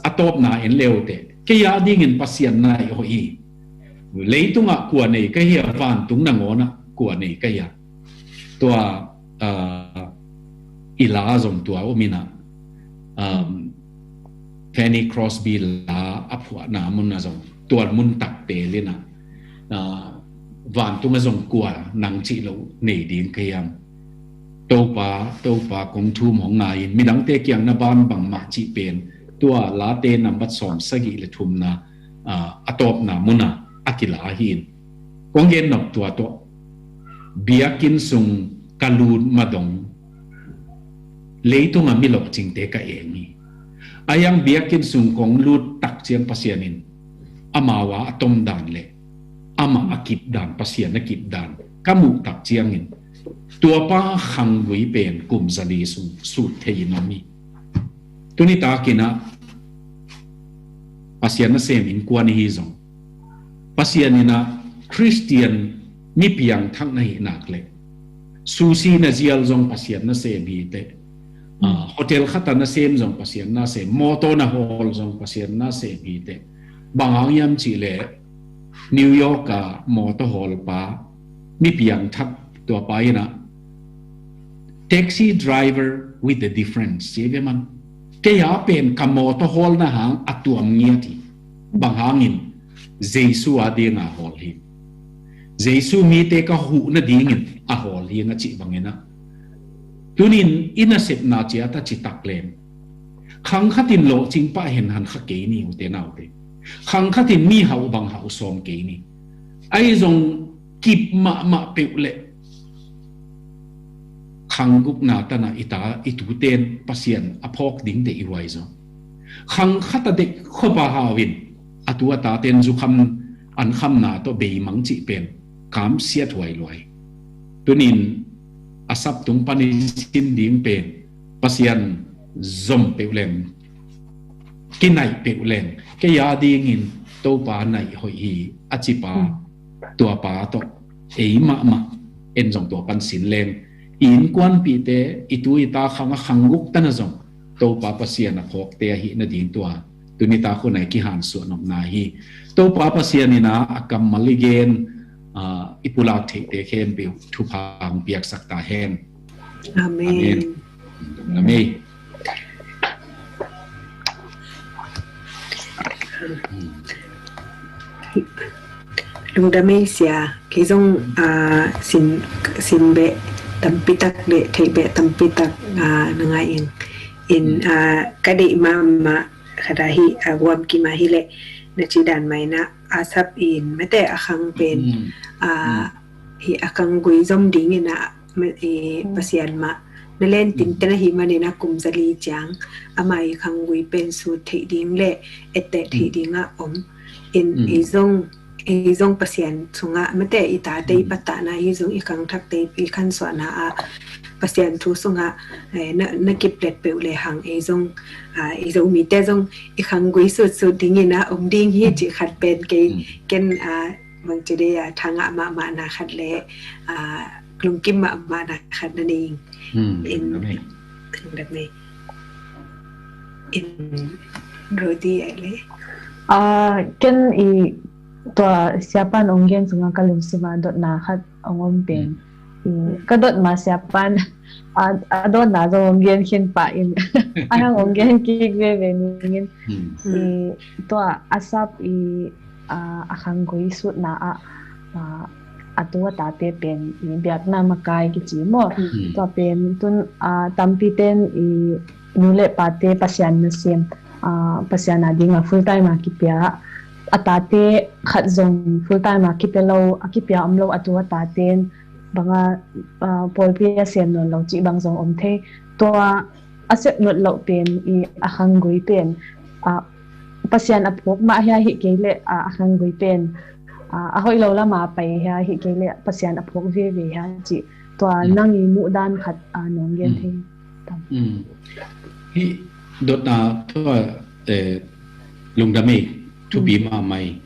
a tawpna en le uh teh, kei a dingin Pasian nai hoih hi. Leitungah kua nei ka hia, vantung nangawnah kua nei ka hia. Tua, ah, i la zong tua om in a, um, Fanny Crosby la a phuahna mun a zong tua mun takte lina, ah, vantung a zong kua nang cih lo nei ding ka hiam. Topa, Topa kong thum hong ngai in, midangte kiang na ban bangmah cih pen tua Late nambat sawm sagih le thumna, ah, a tawpna muna a kila hi in. Kong gen nop tua tawh, biakinn sung ka lut ma dong, leitunga mi lawhcingte ka eng hi. Ahi hang biakinn sung kong lut tak ciang Pasian in amau a a tom dan le amah a kip dan, Pasian a kip dan ka muh tak ciangin, tuapa khanggui pen kum za li sung sut thei in om hi. Tuni takin a, Pasian nasem innkuan ihi zong, Pasian in ah Khristian mi piangthak na hih nak leh, sushi na zial zong Pasian nasem hi teh, ah, hotel khat a nasem zong Pasian nasem, mawtaw na hawl zong Pasian nasem hi teh. Bang hang hiam cih leh New York a mawtaw hawlpa, mi piangthak, tuapa in ah, taxi driver with a difference, ci ve man. Kei a pen ka mawtaw hawlna hang a tuam ngiat hi. Bang hangin? Jesu a ding a hawl hi. Jesu mite ka huh nadingin a hawl hi, na cih bangin ah, tunin i nasepna ciat a citak leng, khang khat in lawhcing pah hen han kha kei ni, ute naute. Khang khat in mi hauh bang hauh sawm kei ni. Ahi zong kip mahmah peuh leh khang gukna tan ah i ta, i tuten Pasian a phawk ding teh i huai zaw. Khang khat a deih khop a hau in, a tu a taten zukham, ankhamna tawh beimang cih pen kamsiat huai luai. Tunin Asaph tung pan i sin ding pen, Pasian zom peuh leng, kinaih peuh leng, kei a dingin Topa naih hoih hi, a cipa, tuapa tawh ei mahmah, en zong tua pan sin leng, i innkuanpihte, i tu i ta khang a khang guk tan ah zong Topa Pasian a phawkte ahih nading tua tuni tak hun ah i kihansuah nopna hi. Topa Pasian in ah a kammal i gen, ah, i pulak theihte khempeuh thupha hong piaksak ta hen. Amen. Amen. Amen. Lungdam ei sia, kei zong, ah, sin, sin beh tampi tak leh theih beh tampi tak, ah, na ngai ing. In, ah, ka deih mahmah khat ahi, ah, guam kim ahi leh, na ci dan mai na, Asaph in mate a khang pen, ah, hi a khang gui zom dingin ah, ma-, eh, Pasian mah na len tinten ahi manin ah kum zali ciang ama i khang gui pen sut theih ding leh etteh theih ding ah om. In ei zong, ei zong Pasian sungah mate i tate i patahna hi zong i khangthakte i khansuahna ah Pasian thu sungah, eh, na, na kiplet peuh lehang ei zong, ah, ei Zomite zong i khang gui sutsut dingin ah om ding hi cih khat pen kei, ken, ah, bangci dei a thangah mahmahna khat leh, ah, lungkim mahmahna khat na nei ing. In, lungdam ei. In, Rodi ai leh. Ah, ken i tua siapan ong gen sungah ka lungsim a dotna khat ong om pen. I, ka dot ma siapan a, a dotna zong ong gen khin pah in. A hang ong gen kik veve ning in. I, tua Asaph i, ah, a khang gui sutna ah, ah, a tu a tate pen i biakna makai kici maw. Tua pen tun, ah, tampi ten i nu leh pate Pasian nasem, ah, Pasian a ding a full time a kipia, a tate khat zong full time a kipia lo, a kipia om lo, a tu a taten bang a, ah, pawlpi a sem nawn lo cih bang zong om thei. Tua a sep nop loh pen i a khang gui pen, ah, Pasian a phawk mah hia, hi kei leh, ah, a khang gui pen, ah, a hoih lo lam a pai hia, hi kei leh Pasian a phawk veve hia cih tua nang i muh dan khat, ah, nong gen thei tam. Hih dotna tua, eh, lungdam ei, thupi mahmah ei.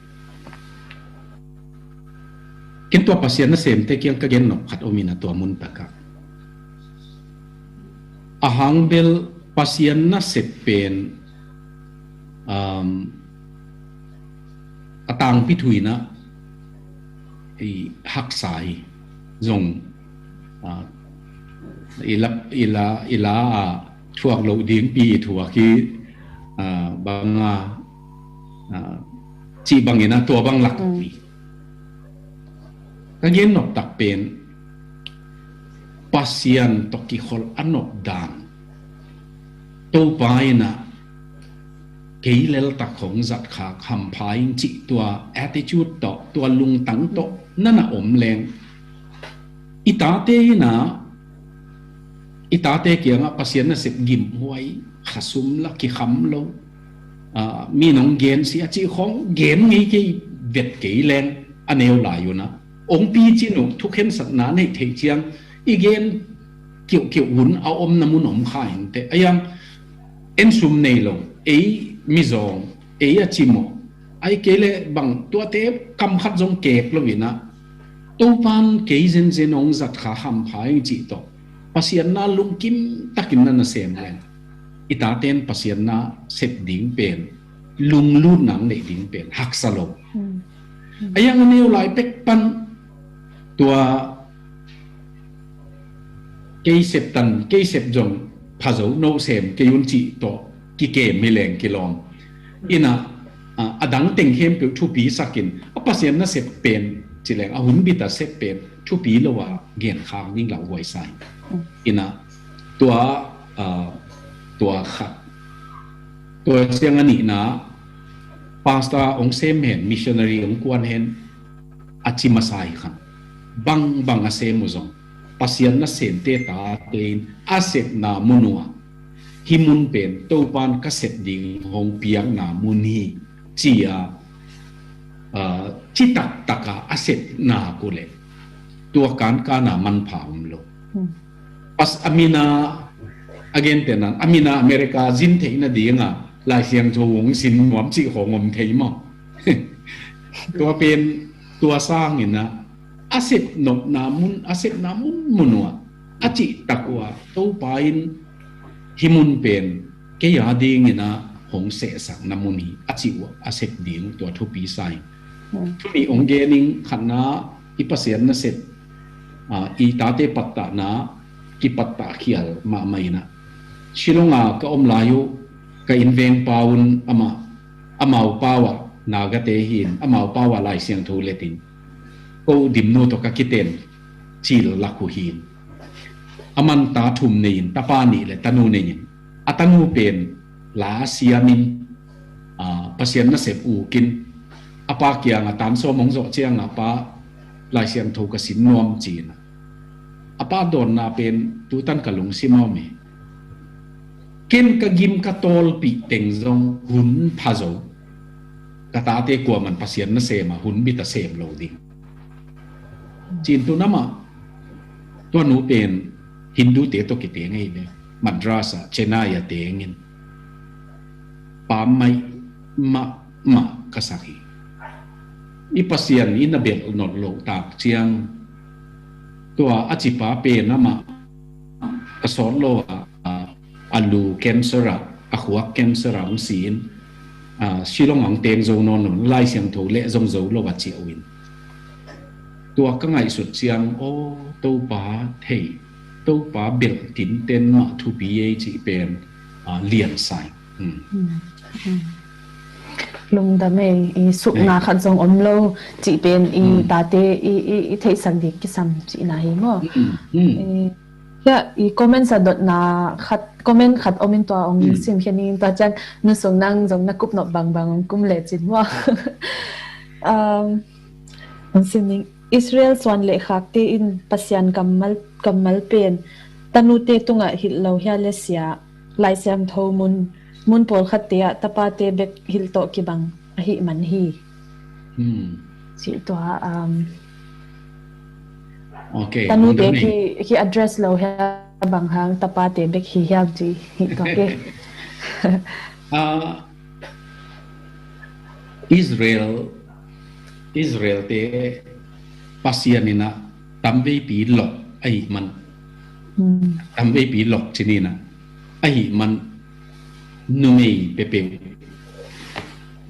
Ken tua Pasian nasemte kiang ka gen nop khat om in a, tua mun takah a hang bel Pasian nasep pen, um, a tangpi thu in ah i haksa hi zong, ah, i la, i la, i la, ah, thuak loh dingpi thuak hi, ah, bang a, ah, cih bangin ah tua bang lak hi. Ka gen nop tak pen Pasian tawh kikhol a nop dan, Topa in ah kei leltak hong zatkhak hampha ing cih tua attitude tawh, tua lungtang tawh na na om leng, i tate in ah, i tate kiangah Pasian nasep gimhuai, khasum la, kikham lo, ah, mi nong gen si a cih khong gen ngei kei, vet kei leng a neu lai un ah, ong picin uh thukhensatna neih theih ciang i gen kiuhkiuh hun a omna mun om kha inteh. A iang en sum nei lo, ei mizawng ei a ci maw, ai kei le bang tuate kam khat zong kek lo in ah, Topan kei zenzen hong zat kha hampha ing cih tawh Pasian na lungkim takin na na sem leng, i taten Pasian na sep ding pen, lunglut nang neih ding pen haksa lo. A yang a neu lai pek pan tua kei sep tan, kei sep zong pha zo, no sem kei un cih tawh kikem hi leng kilawm. Inah, a, a dang teng khempeuh thupi sakin, a Pasian na sep pen ci leng, a hun bit a sep pen thupi lo a gen khak ding lauhuai sa hi. Inah tua, a, tua khat, tua ciang a nihna, pastor hong sem hen, missionary hong kuan hen, a ci masa hi khan, bangbang a sem uh zong, Pasian nasemte tate in a sepna mun uh ah, hih mun pen Topan ka sep ding hong piakna mun hi, ci-a, a, citaktak a a sepna uh leh, tua kankana manpha om lo. Pas a mina, a gentehna, a mina America zin theih nadinga Lai Siangtho hong sin nuam cih khawng om thei maw? Tua pen, tua sangin ah, a sep nopna mun, a sepna mun mun uh ah, a cihtak uh ah, Topa in hih mun pen kei a dingin ah hong sehsakna mun hi, a cih uh ah, a sep ding tua thupi sa hi. Thu nih hong gen ing. Khatna, i Pasian nasep, a, i tate pattahna kipattah khial mahmah inah, Shillong a ka om lai uh, ka innveng pa un amah, amau pau ah Nagate hi in, amau pau ah Lai Siangtho let in, ko dimnu tawh ka kiten cil lak uh hi in, a man ta thum nei in, tapa nih le tanu nei in, a tanu pen la siamin, a, Pasian nasep ukin, a pa kiangah tan sawm hong zawh ciangah, "Pa, Lai Siangtho ka sin nuam," ci-in ah, a pa dawnna pen tutan ka lungsim a om hi. Ken ka gim ka tawlpih teng zong hun pha zo, ka tate kuaman Pasian nasem a hun bit a sem lo ding. Cin tu namah, tua nu pen Hindute tawh kiteng ahi ve. Madras ah, Chennai ah tengin, pammaih mahmah ka sak hi. I Pasian in a belh nolh loh tak ciang, tua a cipa pen amah ka sawt lo a, a, a lu cancer ah, a khuak cancer ah hong si in, a, Shillong ah hong teng zo nawn lo, Lai Siangtho leh zong zo lo a ciah uh in. Tua ka ngaihsut ciang, aw, Topa thei, Topa belh tinten mah thupi ei cih pen, a, lian sa hi. Lungdam ei, i sukna khat zong om lo cih pen i tate i, i, i theihsak ding kisam cihna hi maw? I, hia, i comments a dotna khat, comment khat om in tua hong sim khe ning, tua ciang nu Sung nang zong na kup nop bangbang hong kum lecin maw? Um, hong sim ning, Israel suan le khakte in Pasian kammal, kammal pen tanute tungah hilh lo hia le sia, Lai Siangtho mun, mun pawlkhatte ah tapate bek hilh tawh kibang ahih man hi. Cih tua, um, okay, tanute ki, ki address lo hia, bang hang tapate bek hi hiam ci hi tua ke. Ah, Israel, Israel te Pasian in ah tamveipi lok ahih man. Tamveipi lok ci ni in ah, ahih man numei peuhpeuh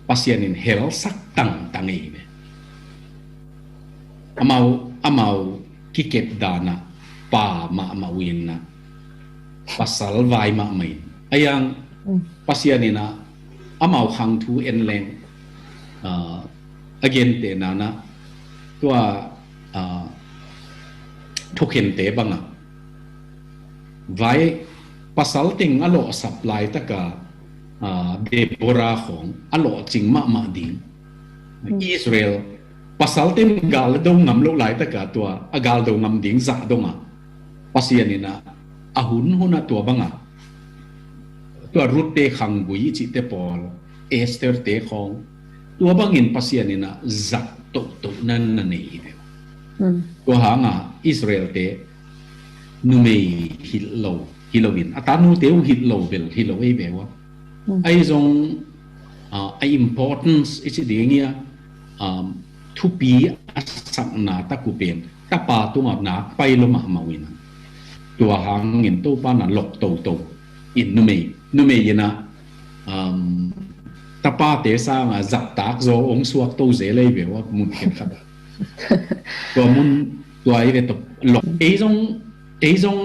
Pasian in helsak tangtang ei ve. Amau, amau kikep dan ah pa mahmah uh in ah, pasal vai mahmah in. A yang Pasian in ah amau khang thu en leng, ah, a gentehna in ah, tua, ah, thukhente bangah vai, pasal teng a lawhsap laitak a, ah, Deborah khawng a lawhcing mahmah ding. Israel, pasal teng gal a do ngam loh laitak a, tua a gal do ngam ding zah dongah Pasian in ah a hun hun ah tua bangah, tua Ruth te khanggui i cihte pawl, Esther te khawng, tua bangin Pasian in ah zat tohtoh na na nei hi ve. Tua hangah Israel te numei hilh lo hi loin, a tanute uh hilh lo bel hi lo ei ve uh a. Ahi zong, ah, a importance i ci ding ia, um, thupi a sakna tak uh pen tapa tungah nak pai lo mahmah uh ina. Tua hangin Topa na lok toto in numei, numei ina, um, tapate sanga zaktak zo ong suak to ze lei ve ua mun khen khat. Tua mun tua i ve to lok. Ei zong, ei zong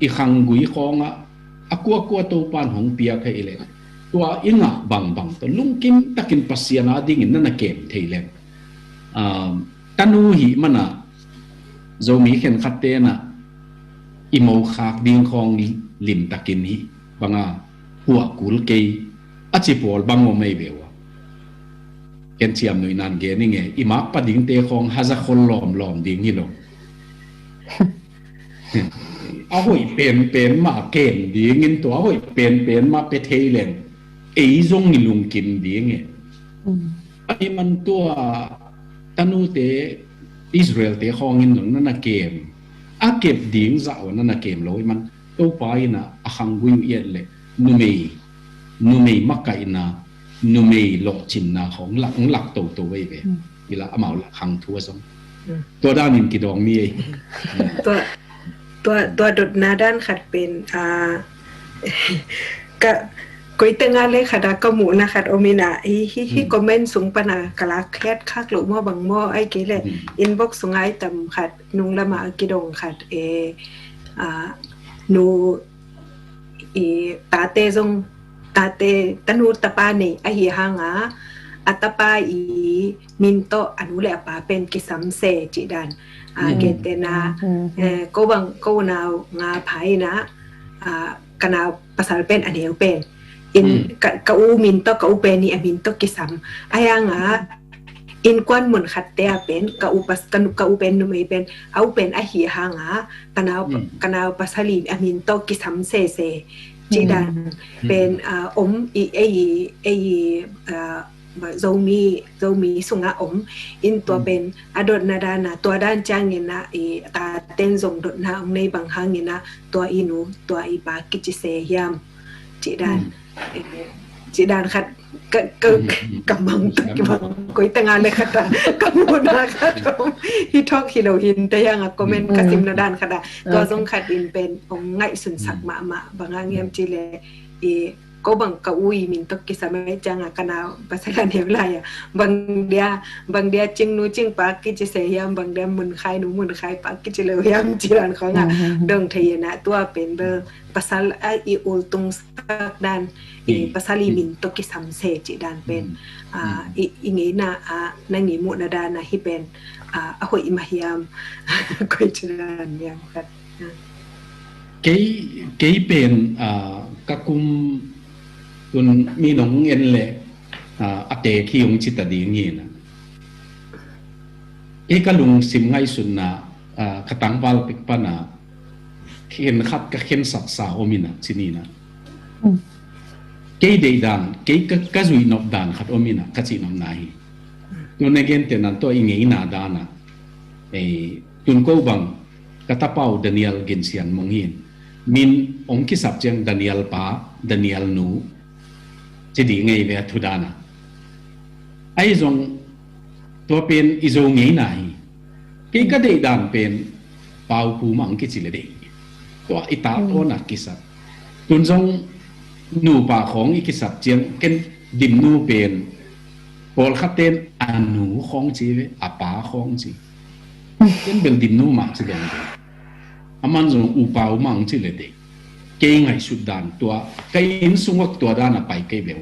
i khanggui khawngah a kuakua Topan hong piak hei le. Tua i ngah bangbang to lungkim takin Pasian a dingin na na kem thei leng. Um, tanu hi mana Zomi khen khat tena i mo khak ding khawng lim takin hi banga puah kul kei a ci pawl bang om ei ve ua. Ken ciam nui nan gen i nge i makpa dingte khawng haza khol lawmlawm ding hi lo. A hoih penpen mah ken dingin tua a hoih penpen mah pe thei leng ei zong i lungkim ding e. Ahi man tua tanute Israelte khawngin zong na na kem a kep ding zah ua na na kem lo i man Topa ina a khanggui uh iat le numei numei makaihna numei lawhcinna khawng lak lak toto vei ve. Ila amau lak hang thu a zong tua danin kidawng mi ei. Tua tua tua dotna dan khat pen a ka koite nga le khat a ka muhna khat om ina hi hi hi comment sung pana ka lak khiat khak lo maw bang maw ai ke le inbox sunga i tam khat nung lama a kidong khat e a nu i tate zong tate tanu tapa nei ahi hanga a tapa i min tawh a nu le a pa pen kisam se cih dan a gentena ko bang ko nau nga phaina a ka nau pasal pen a neu pen in ka u min tawh ka u pen i a min tawh kisam a hanga innkuan mun khatte a pen ka u pas ka u pen numei pen a u pen ahi hanga ka nau ka nau pasal i a min tawh kisam sese cih dan pen om i ei ei Zomi Zomi sunga om in tua pen a dotna dana tua dan ciangina i taten zong dotna ong nei bang hangina tua i nu tua i pa kici se hiam cih dan cih dan khat ka ka ka mang tak ki mang koi tanga le khat a ka muna khat om hi thok hi lo hin te yang a comment ka simna dan khat a tua zong khat in pen ong ngaihsun sak mahmah bang a ngiam ci le i ko bang ka u i min tok kisam ai cianga ka nau pasal a neu lai a bang dia bang dia cingnu cingpa kici se hiam bang dia munkhainu munkhaipa kici lo hiam ci dan khonga dong thei ina tua pen bel pasal a i ultung sak dan i pasal i min tok kisam se ci dan pen a i i ngeina a nang i muhna dan a hi pen a a hoih ma hiam koi ci dan hiam khat. Kei kei pen a ka kum tun mi nong en le a a te khi ong ci ta ding hi na. Kei ka lungsim ngaihsutna a ka tangval pek pana khen khat ka khen saksa om ina ci ni na. Kei deih dan kei ka ka zuih nop dan khat om ina ka cih nopna hi. Tun a gente nan tua i ngeina dana ei tun ko bang ka tapau Daniel Gin Sian Mung hin min ong kisap ciang Daniel pa Daniel nu ci di ngei ve a thu dana. Ai zong tua pen i zo ngeina hi. Kei ka deih dan pen pau pu mang kici le deih. Tua i ta tawna kisap tun zong nupa khawng i kisap ciang ken dimnu pen pawlkhat ten a nu khawng ci ve a pa khawng ci. Ken bel dimnu mang ci dong ve. A man zong upa u mang ci le dei. Kei ngaihsut dan tua ka inn sungak tua dan a pai kei beu.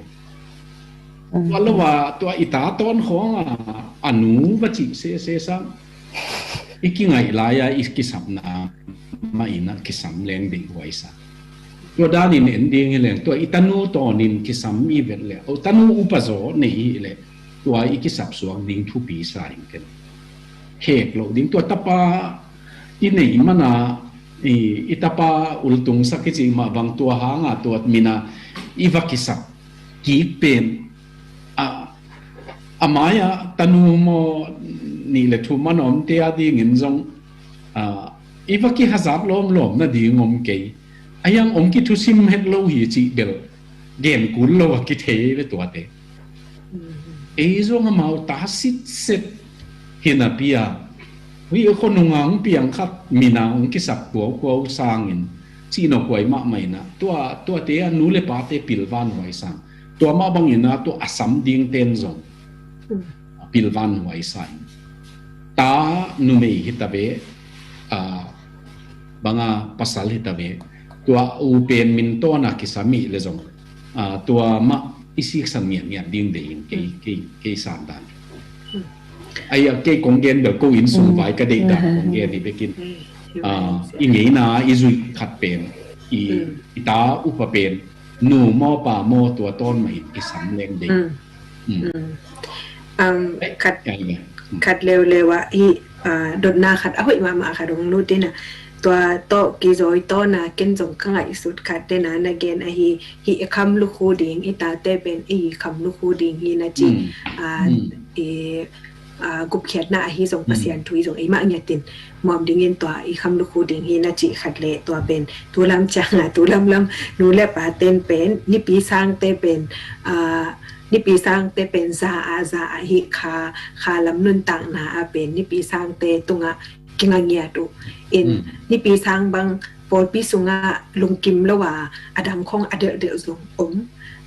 Tua lo a tua i ta tawn khawng a a nu va cih sese sang i kingaih lai a i kisapna mah ina kisam leng ding huai sa. Tua danin en ding hi leng tua i tanu tawnin kisam i vet le o tanu upa zaw nei hi le tua i kisap suak ding thupi sa in ken. Hek lo ding tua tapa i nei mana i i tapa ultung sak i cih mah bang tua hanga tua mina i va kisap kik pen a a mai a tanu maw nih le thum a na omte a dingin zong a i va kihazat lawmlawm nading om kei. A hiang om kithusim het lo hi cih bel gen kul lo a kithei ve tuate. Ei zong amau ta sitset hi napi a, hih khonunga hong piang khat mina hong kisak kuaukua uh sangin cih nawk huai mahmah in ah, tua, tuate a nu le pate pilvan huai sang. Tua mah bangin ah tua a sam dingten zong pilvan huai sang. Ta numei hi ta ve, a, banga pasal hi ta ve, tua u pen min tawn a kisam hi le zong, a, tua mah i siksan ngiatngiat ding deih in kei, kei, kei san dan. Ai a kei kong gen bel ko inn sung vai ka deih dan kong gen hi bekin. A, i ngeina i zuih khat pen i, i ta upa pen nu maw pa maw tua tawn mah in i sam leng deih. Um, khat, khat leuleu ah hih, ah, dotna khat a hoih mahmah khat hong lut in ah, tua tawh kizawi tawn a ken zong ka ngaihsut khat den a na gen ahi, hih i kham lukhu ding, i tate pen i kham lukhu ding hi na ci, ah, i, ah, gupkhiatna ahi zong Pasian thu i zong ei mah ngiatin muam dingin tua i kham lukhu ding hi na cih khat le tua pen tu lam ciang a tu lamlam nu le pa ten pen nipi sangte pen, ah, nipi sangte pen za a za a hih kha, kha lam nuntakna a pen nipi sangte tungah kinga ngiat uh in nipi sang bang pawlpi sungah lungkim lo a, a dang khong a delhdelh zong om.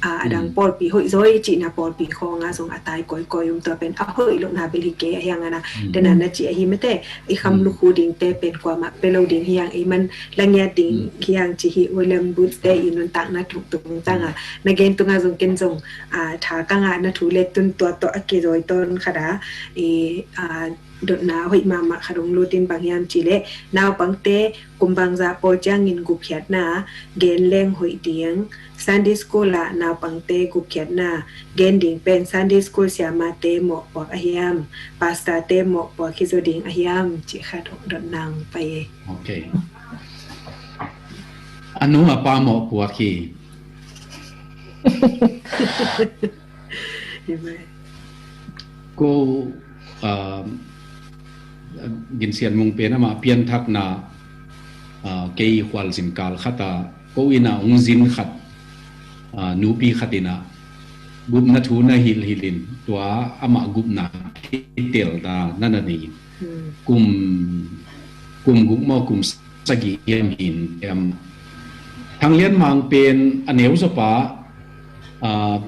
A, a dang pawlpi hoih zawi cihna pawlpi khong a zong a tai kawikawi um tua pen a hoih lohna bel hi kei a hiang a na. Dena na ci ahi mate, i kham lukhu dingte pen kuamah pe lo ding hiang, ei man la ngiat ding hiang ci hi William Booth te i nuntakna tung tungtang a na gen tunga zong ken zong, a, tha ka ngahna thu le tun tua tawh a kizawi tawn khat a, i, a, dotna hoih mahmah khat hong lut in bang hiam cih leh naupangte kum bangzah pawl ciangin gupkhiatna gen leng hoih ding. Sunday school ah naupangte gupkhiatna gen ding pen Sunday school siamate mawhpuak a hiam, pastorte mawhpuak hi zaw ding a hiam cih khat hong dotna hong pai e. Ok. A nu a pa mawhpuak hi. Ko, ah, Gin Sian Mung pen amah pianthakna, ah, kei khualzin kal khat a ko inn a hong zin khat, ah, nupi khat in a gupna thu na hilhhilh in tua amah gupna kitelna na na nei in kum, kum guk maw kum sagih hiam hin hiam. Thang Lian Mang pen a neu zawpa, ah,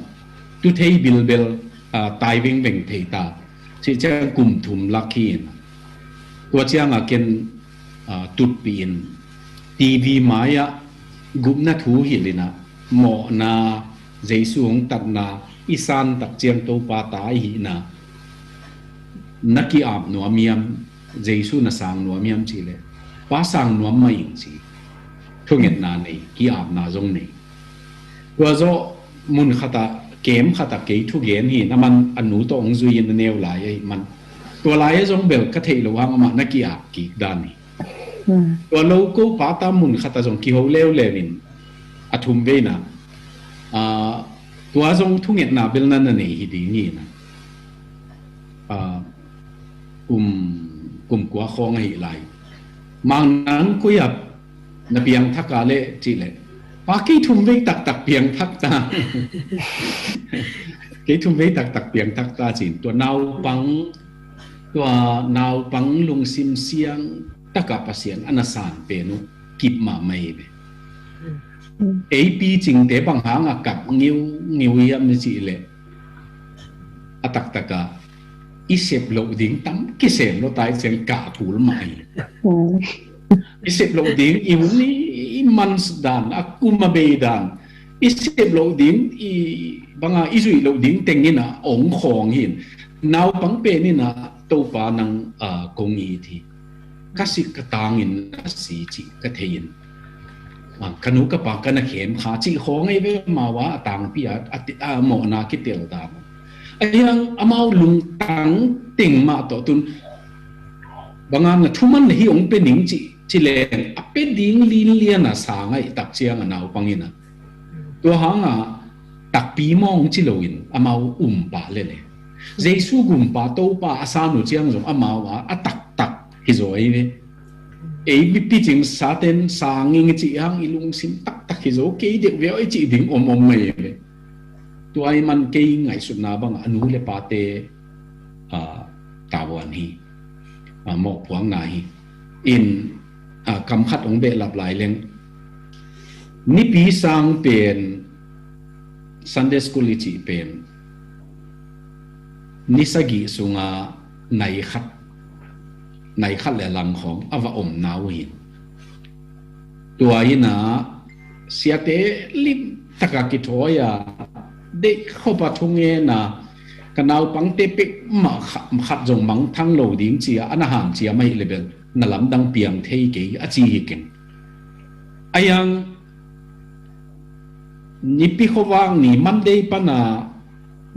tu thei bilbel, ah, tai vengveng thei ta. Cih ciang kum thum lak hi in. Tua ciang a ken, ah, tutpih in T V mai ah gupna thu hilh in a mawhna, Jesu hong tatna i san tak ciang Topa ta i hihna na ki-ap nuam hiam, Jesu na sang nuam hiam cih leh pa sang nuam mah ing ci. Thungetna nei, ki-apna zong nei. Tua zawh mun khat ah, kem khat ah kei thugen hi in, aman a nu tawh hong zui in a neu lai ahih man. Tua lai ah zong bel ka theih loh hang amah na ki-ap kik dan hi. Tua lo ko pa ta mun khat ah zong kiho leuleu in a thum vei in a, ah, tua zong thungetna bel na na nei hi ding hi in a. Ah, kum, kum kua khawng ahih lai. Mang nang koi ah na piangthak a leh cih leh pa kei thum vei taktak piangthak ta. Kei thum vei taktak piangthak ta ci in tua naupang, tua naupang lungsim siang tak a Pasian a na san pen uh kip mahmah hi ve. Ei picingte bang hang a kap ngiungiu hiam na cih leh a taktak a i sep loh ding tam kisem lo tai ciang kah kul mah hi. I sep loh ding i hun i, i months dan, a kum a bei dan i sep loh ding, i banga i zuih loh ding teng in a ong khawng hi in. Naupang pen in a Topa nang, ah, kong it hi. Ka sik ka tangin na si cih ka thei in. Ah, ka nu ka pa ka na khem kha cih khawng ei ve, amau a tangpi a, a ti, a mawhna kitel dan. A hiang amau lungtang teng mah tawh tun banga na thuman na hi ong pe ning cih, ci leng a pe ding linlian a sang ahih tak ciang a naupang in a. Tua hang a takpi mawng ci lo in amau um pah lele. Jesu gumpa Topa a san uh ciang zong amau a, a taktak hi zaw ei ve. Ei mi picing saten sang ing i cih hang i lungsim taktak hi zaw, kei deuh ve aw i cih ding om om mai ei ve. Tua ahih man kei ngaihsutna bang a nu le pate, ah, tavuan hi, ah, mawhpuakna hi. In, ah, kam khat hong behlap lai leng, nipi sang pen Sunday school i cih pen ni sagih sunga nai khat, nai khat le lang khawng a va omna uh hi. Tua hi a, siate limtaka kithawi a, deih khop a thungen a, ka naupangte peuhmah khat, khat zong mangthang lo ding ci a, a na hanciam ahih leh bel na lamdang piang thei kei a ci hi keng. Ahi hang nipi khuavak ni, Monday pan a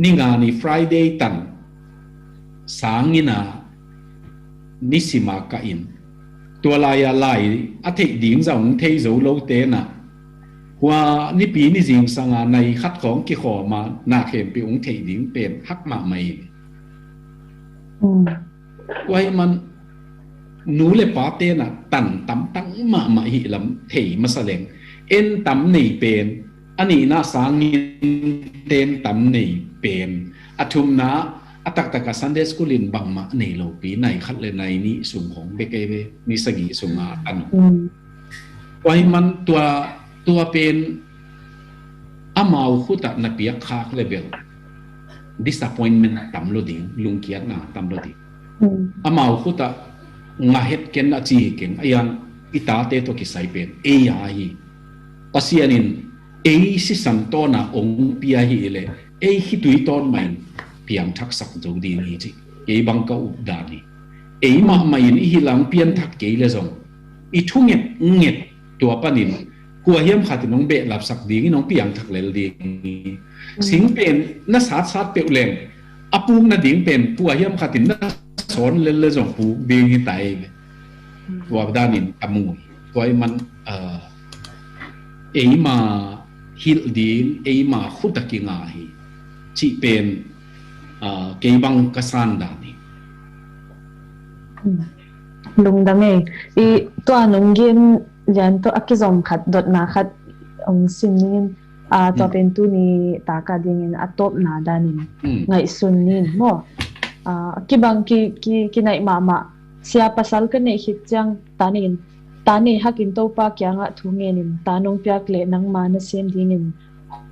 ni nga ni, Friday tan sangin a nisim a kah in, tua lai-a lai a theih ding zong thei zo lote in a, hua nipi ni zingsang a nai khat khawng kikhawm a na khempeuh hong theih ding pen hak mahmah in. Mm. Tua ahih man nu le pate in a tan tamtang mahmah hi lam thei masa leng, en tam nei pen, a nihna sangin ten tam nei pen, a thumna a taktak a Sunday school in bangmah nei lopi, nai khat le nai nih sung khawng bek ei ve, ni sagih sung a tan. Mm. Tua ahih man tua, tua pen amau khut ah na piak khak leh bel disappointment tam lo ding, lungkiatna tam lo ding. Mm. Amau khut ah ngah het ken a ci hi keng, ahi hang i tate tawh kisai pen ei a hi. Pasian in ei sisan tawn a hong pia hi leh ei khitui tawn mah in piangthaksak zo ding hi ci. Kei bang ka up dan hi. Ei mahmah in i hih lam pianthak kei leh zong, i thunget nget tua panin kua hiam khat in hong behlapsak ding in hong piangthak lel ding hi. Sing pen na satsat peuh leng, a puk nading pen kua hiam khat in na sawn lel leh zong puk ding hi ta ei ve. Tua danin ka mu hi. Tua ahih man, ah, eima hilh ding, eima khut a kingah hi cih pen, ah, kei bang ka san dan hi. Lungdam ei. I tua nong gen lian tawh a kizom khat, dotna khat hong sim ning in, ah, tua pen tuni taka dingin a tawpna danin ngaihsun ning maw. Ah, kibang ki, ki, kinaih mahmah. Sia pasal ka neih khit ciang ta nei in, ta nei hakin Topa kiangah thu ngen in, ta nong piak leh nangma nasem dingin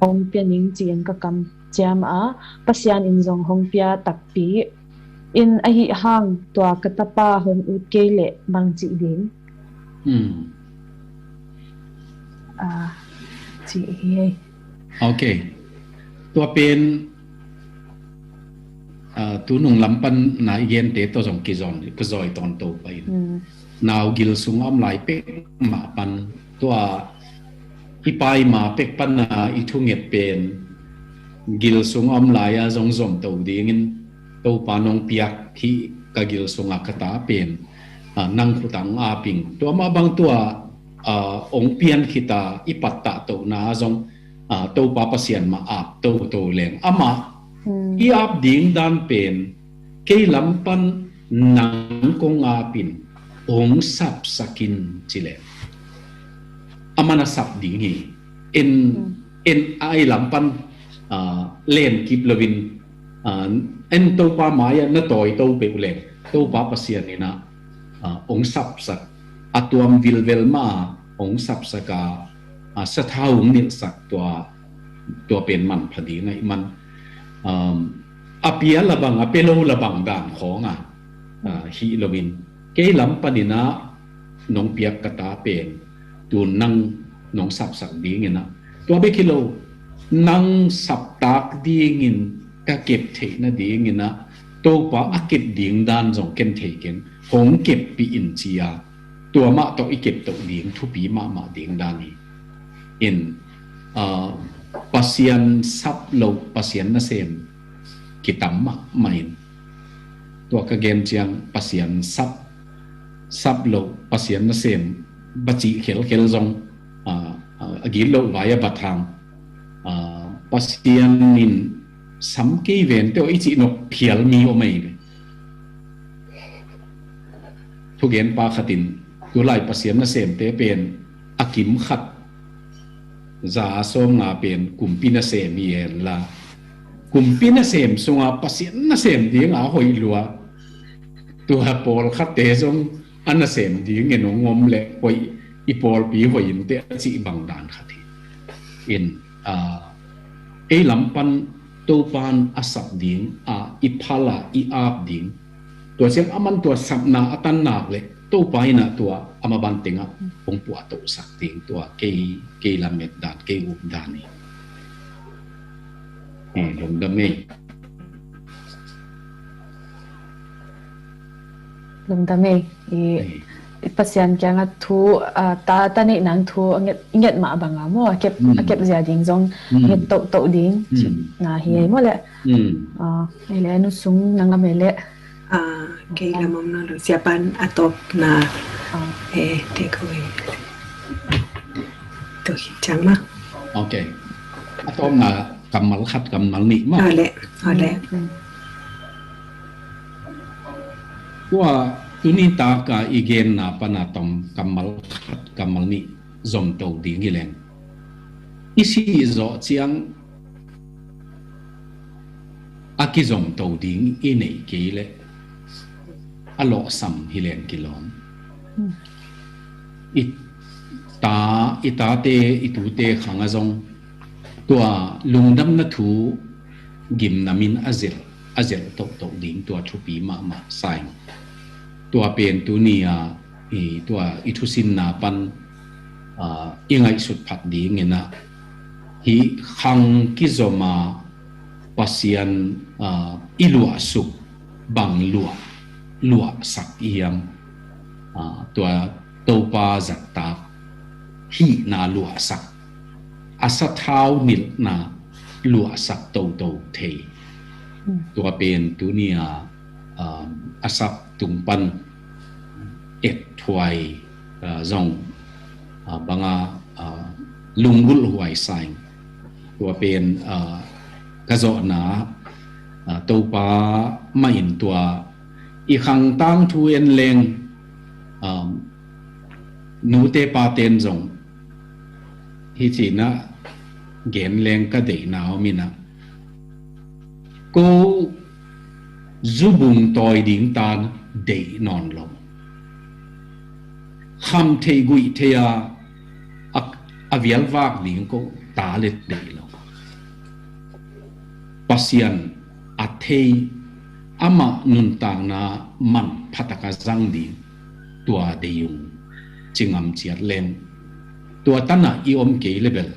hong pia ning ci-in ka kam ciam a, Pasian in zong hong pia takpi in, ahih hang tua ka tapa hong ut kei leh bang cih ding? Hmm. Ah, cih hi. Ok. Tua pen, ah, tu nung lam pan na i gente tawh zong kizon, ka zoi tawnto pah in. Hmm. Nau gil sung a om lai pek mah pan, tua i paima pek pan a i thunget pen gil sung a om lai a zong zomto dingin Topa nong piak hi ka gil sung a ka ta pen, ah, nang khut ah ap ing. Tua mah bang tua, ah, hong pian khit a i pattah tohna a zong, ah, Topa Pasian mah ap toto leng, amah i ap ding dan pen kei lam pan nang kong ap in, hong sapsak in ci leh, amah na sap ding hi. En, en a i lam pan, ah, len kip loin, ah, en Topa mai-ah na tawito peuh leng Topa Pasian in a, ah, hong sapsak, a tuam vilvel mah a hong sapsak a, ah, sathau hong nilhsak, tua, tua pen manpha ding ahih man, um, a pia labang, a pia lo labang dan khawng a, ah, hi loin kei lam panin a nong piak ka ta pen tu nang nong sapsak dingin a, tua bek hi lo, nang saptak dingin ka kep theih nadingin a, Topa a kep ding dan zong ken thei keng, hong keppih in ci a, tua mah tawh i keptoh ding thupi mahmah ding dan hi. In, ah, Pasian sap lo Pasian nasem kitam mahmah in, tua ka gen ciang Pasian sap, sap lo Pasian nasem va cih khelkhel zong, ah, ah, a gitloh vai a bat hang, ah, Pasian in sam kei vente aw i cih nop phial mi om ei ve. Thugenpa khat in tulai Pasian nasemte pen a kim khat za sawm nga pen kumpi nasem hi hen la, kumpi nasem sunga Pasian nasem dinga hoih lua tua pawlkhatte zong a nasem dingin hong om leh hoih, i pawlpi hoih inteh a cih bang dan khat hi. In, ah, ei lam pan Topan a sap ding, ah, i phal a i ap ding, tua ciang aman tua sapna a tan nak leh Topa in ah tua a maban tengah hong puahtohsak ding, tua kei, kei lamet dan, kei up dan hi. Eh, lungdam ei. Lungdam ei. I, ei, i Pasian kiangah thu, ah, ta, ta neih nang thu a nget, nget mah banga maw, a kep, mm, a kep zia ding zong, mm, nget tohtoh ding, mm, na hi ei maw leh. Mm. Ah, ei leh nu sung nang lam ei leh. Ah, kei lam om nawn lo, siapa'n a tawpna, ah, eh, take away. Tua khit ciang mah. Ok. A tawpna kammal khat, kammal nih mah. Aw leh, aw leh. Mm, mm. Tua tuni taka i genna pana tawm kammal khat, kammal nih zomto ding hi leng. I sih zawh ciang a kizomto ding i neih kei leh a lawhsam hi leng kilawm. Hmm. I ta, i tate, i tute khang ah zong tua lungdamna thu gimnamin a zelh, a zelh tohtoh ding tua thupi mahmah sa ing. Tua pen tuni a i, tua i thusinna pan, ah, i ngaihsut phat dingin ah, hih khang kizom a Pasian, ah, i luahsuk bang luah, luahsak i hiam? Ah, tua Topa zattak hihna luahsak, a sathau nilhna luahsak toto thei. Hmm. Tua pen tuni a, ah, a sap tung pan et thuai, ah, zong, ah, banga, ah, lunggulh huai sa ing. Tua pen, ah, ka zawhna, ah, Topa mah in tua i khang tangthu en leng, ah, nute pate'n zong hi ci-in ah gen leng ka deihna om in ah, ko zubung tawi ding ta deih nawn lo, kham thei guih thei a, a, a vialvak ding ko ta leh deih lo. Pasian a thei, amah nuntakna manpha tak a zang ding, tua deih ung ci ngam ciat leng, tua tan ah i om kei leh bel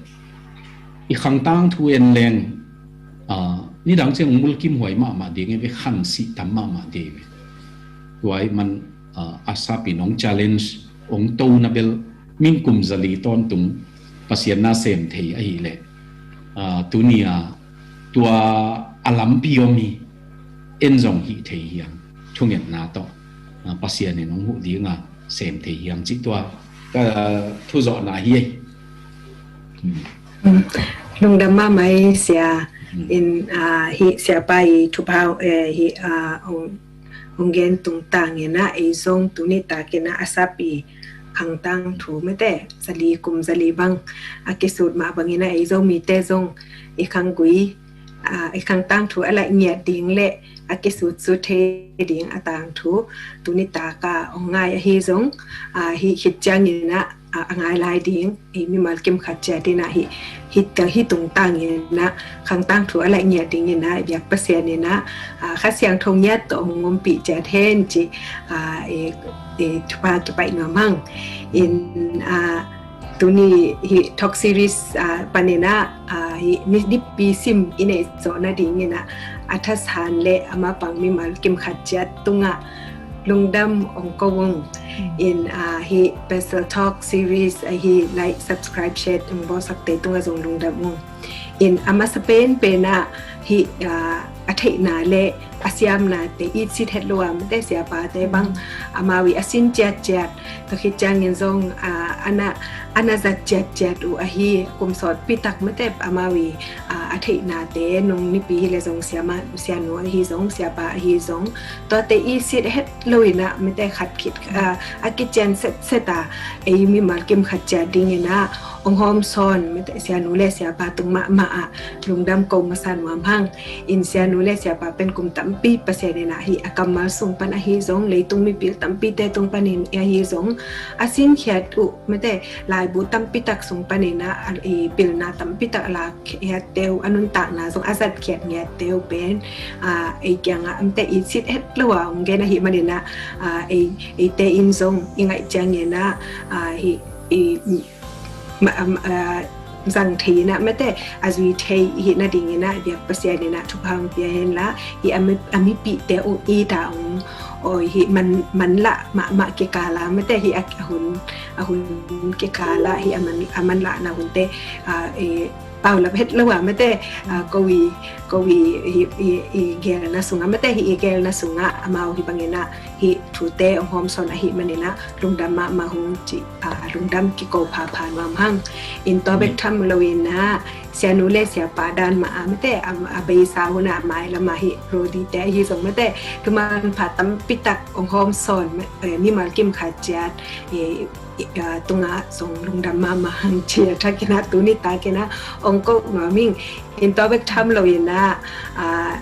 i khang tangthu en leng, ah, nidang ciang mulkimhuai mahmah ding hi ve, khansih tam mahmah ding hi ve. Tua ahih man, ah, a sap in hong challenge, hong tona bel min kum zali tawntung Pasian na sem thei ahih leh, ah, tuni a tua a lampi om hi, en zong hih thei hi hang, thungetna tawh, ah, Pasian in hong huh ding a sem thei hi hang cih tua ka, ah, thuzawhna hi ei. Hmm. Hmm. Lungdam mahmah ei sia. Hmm. In, ah, hih siapa i thupha, eh, hih, ah, hong, hong gen tungtang in ah ei zong tuni tak in ah a sap i khang tangthu mite, zali kum zali bang a kisut mah bangin ah ei Zomite zong i khang gui, ah, i khang tangthu a laih ngiat ding leh a kisut sut thei ding a tangthu tuni tak a hong ngai ahi zong, ah, hih khit ciangin ah, ah, a ngai lai ding, ei mimal kim khat ciat in ah hih, hih, hih tungtang in ah khang tangthu a laih ngiat dingin ah i biak Pasian in ah, ah, Kha Siangtho ngiat tawh hong ompih ciat hen ci, ah, ei, ei thupha kipia nuam hang. In, ah, tuni hih talk series, ah, panin ah, ah, hih ni, nipi sim i neih zawh nadingin ah a thasan leh a mapang mimal kim khat ciat tungah lungdam hong ko ung. Hmm. In, ah, hih Bethel Talk series, ah, hih like, subscribe, share hong bawlsakte tungah zong lungdam ung. In a masa penpen ah hih, ah, a theihna leh a siamnate i sit het lo a mite siapate bang, hmm, amau i a sin ciatciat, tua khit ciangin zong, ah, a na, a na zat ciatciat uh ahi kum sawtpi tak mite amau i, ah, a theihnate nung nipi hi leh zong siamah, sianu ahi zong, siapa ahi zong, tuate i sit het lo in ah mite khat khit, ah, a kician setset a ei mimal kim khat ciat dingin ah hong hawm sawn, mate, sianu le siapa tung mahmah ah lungdam ko masa nuam hang. In sianu le siapa pen kum tampi Pasian in ah hih a kammal sung pan ahi zong, leitung mipil tampite tung panin ahi zong, a sinkhiat uh, mate, laibu tampi tak sung panin ah, a, i pilna tampi tak a lakkhiatte uh, a nuntakna zong a zatkhiat ngiatte uh pen, a, ei kiangah, mate, i sit het lo a hong gen ahih manin ah, a, ei, eite in zong i ngaih ciangin ah, a, hih, i, ma-, am-, a, zang thei in ah, mate, a zui thei i hih nadingin ah biak Pasian in ah thupha hong pia hen la, hih a mi-, a mipihte uh it a hong, aw, hih man, manlah mahmah kikal a, mate, hih a, a hun, a hun kikal a, hih a man, a manlahna hunte, a, e, paulap het lo a, mate, a, ko i, ko i, i, i, i gelna sungah, mate, hih i gelna sungah amau hih bangin ah hih thute hong hawm sawn ahih manin ah lungdam mahmah hong ci, a, lungdam kiko phapha nuam hang. In tua bek tham loin ah, sianu le siapa dan mah a, mate, a, a beisa hun ah mailam ah hih Rodi te ahi zong, mate, thuman pha tampi tak hong hawm sawn, eh, mimal kim khat ciat, eh, i, a, tungah zong lungdam mahmah hang ci a thakin ah tuni takin ah hong ko nuam ing. In tua bek tham loin ah, a,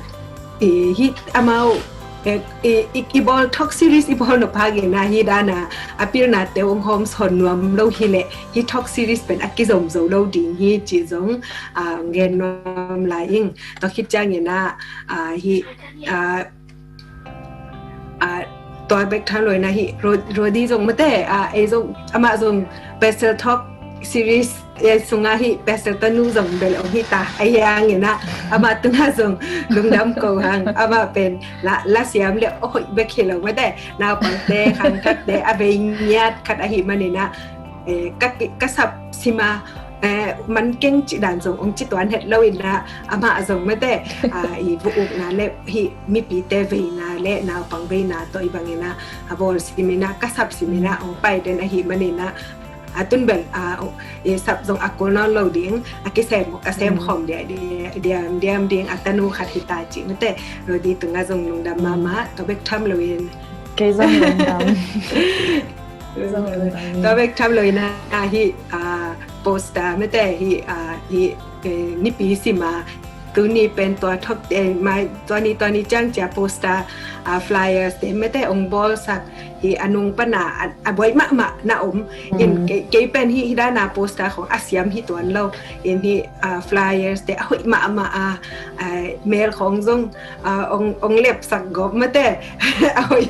i, hih amau, e, i, i, i bawl talk series i bawl nop hangin ah hih dan a, a pilnate hong hawm sawn nuam lo hi leh, hih talk series pen a kizom zo lo ding hi cih zong, a, gen nuam lai ing. Tua khit ciangin ah, a, hih, a, a, tua bek tham loin ah hih Ro-, Rodi zong, mate, a, ei zong, amah zong Pastel Talk series, e, sungah hih Pastel tanu zong bel om hi ta, ahi hangin ah amah tungah zong lungdam ko hang. Amah pen la, la siam le a hoih bek hi lo, mate, naupangte, khangthakte a bei ngiat khat ahih manin ah, e, ka, ka sap sim a, eh, man keng cih dan zong hong ci tuan het loin ah, amah zong, mate, a, i va ukna le hih mipite veina le naupang veina tawh hih bangin ah a bawl simin ah, ka sap simin ah hong pai den ahih manin ah, a tun bel, a, i sap zong a kul nawn lo ding, a kisem, a sem khawm dia, dia, diam, diam ding, a tanu khat hi ta cih, mate, Rodi tungah zong lungdam mahmah, tua bek tham loin. Kei zong lungdam. Zong lungdam. Tua bek tham loin ah hih, a, poster, mate, hih, a, hih, eh, nipi sim a, tuni pen tua thok, eh, mai, tua ni, tua ni ciang cia poster, a, flyers te, mate, hong bawlsak, hih a nung pan a, a, a buai mahmah na om. In, mm, kei, kei pen hih, hih dan a poster khong a siam hi tuan lo. In hih, a, flyers te a hoih mahmah a, a, mel khong zong, a, hong, hong lepsak gawp, mate. A hoih,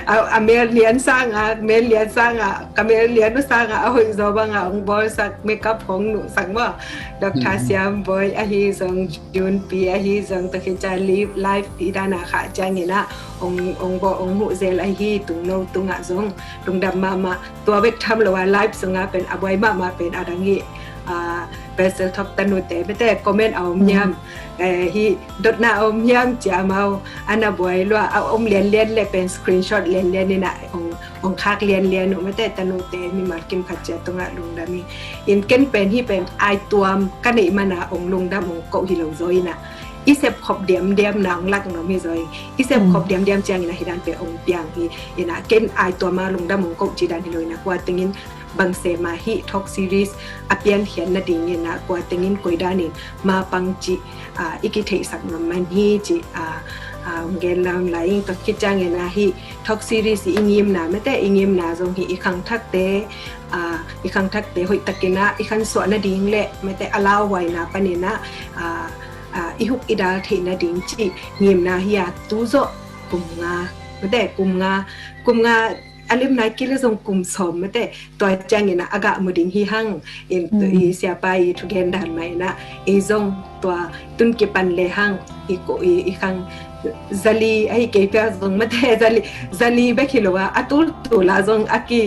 a, a mel lian sang a, mel lian sang a, ka mel lian uh sang a, a hoih zaw bang a hong bawlsak, makeup khong nuhsak maw. Doctor, mm, Siam Bawi ahi zong, Jun Pi ahi zong, tua khit ciang live, live hih dan a khah ciangin ah hong, hong bawl, hong huh zel ahi, tungno tungah zong lungdam mahmah. Tua bek tham lo a, live sungah pen a buai mahmah pen a dang hih, a, Pastel Talk tanute, mate, comment a om hiam, eh, hih dotna a om hiam ci a, amau a na buai lua, a om lianlian le pen screenshot lianlian in ah hong, hong khak lianlian uh, mate, tanute mimal kim khat cia tungah lungdam hi. In ken pen hih pen ai tuam ka neih man a hong lungdam hong koh hi lo zaw in ah, i sep khop diamdiam na hong lak nuam hi zaw hi. I sep khop diamdiam ciangin ah hih dan pen hong piang hi. In ah ken ai tuam a lungdam hong koh cih dan hi lo in ah, kua tengin bang sem a hih talk series a piankhiat nadingin ah kua tengin koi danin mapang cih, a, i kitheihsak nuam man hi cih, a, a, hong gen lam lai ing. Tua khit ciangin ah hih talk series i ngimna, mate, i ngimna zong hih i khangthakte, a, i khangthakte hoih takin ah i khansuah nading le, mate, a lauhuaina panin ah, a, a, i huk i dal theih nading cih ngimna hi a, tu zawh kum nga, mate, kum nga, kum nga a limna i kila zong kum sawm, mate, tua ciangin ah a gah mu ding hi hang. In, i siapa i thugen dan mah in ah, ei zong tua tun kipan le hang, i ko, i, i khang zali ahi kei pia zong, mate, zali, zali bek hi lo a, a tultul a zong a ki,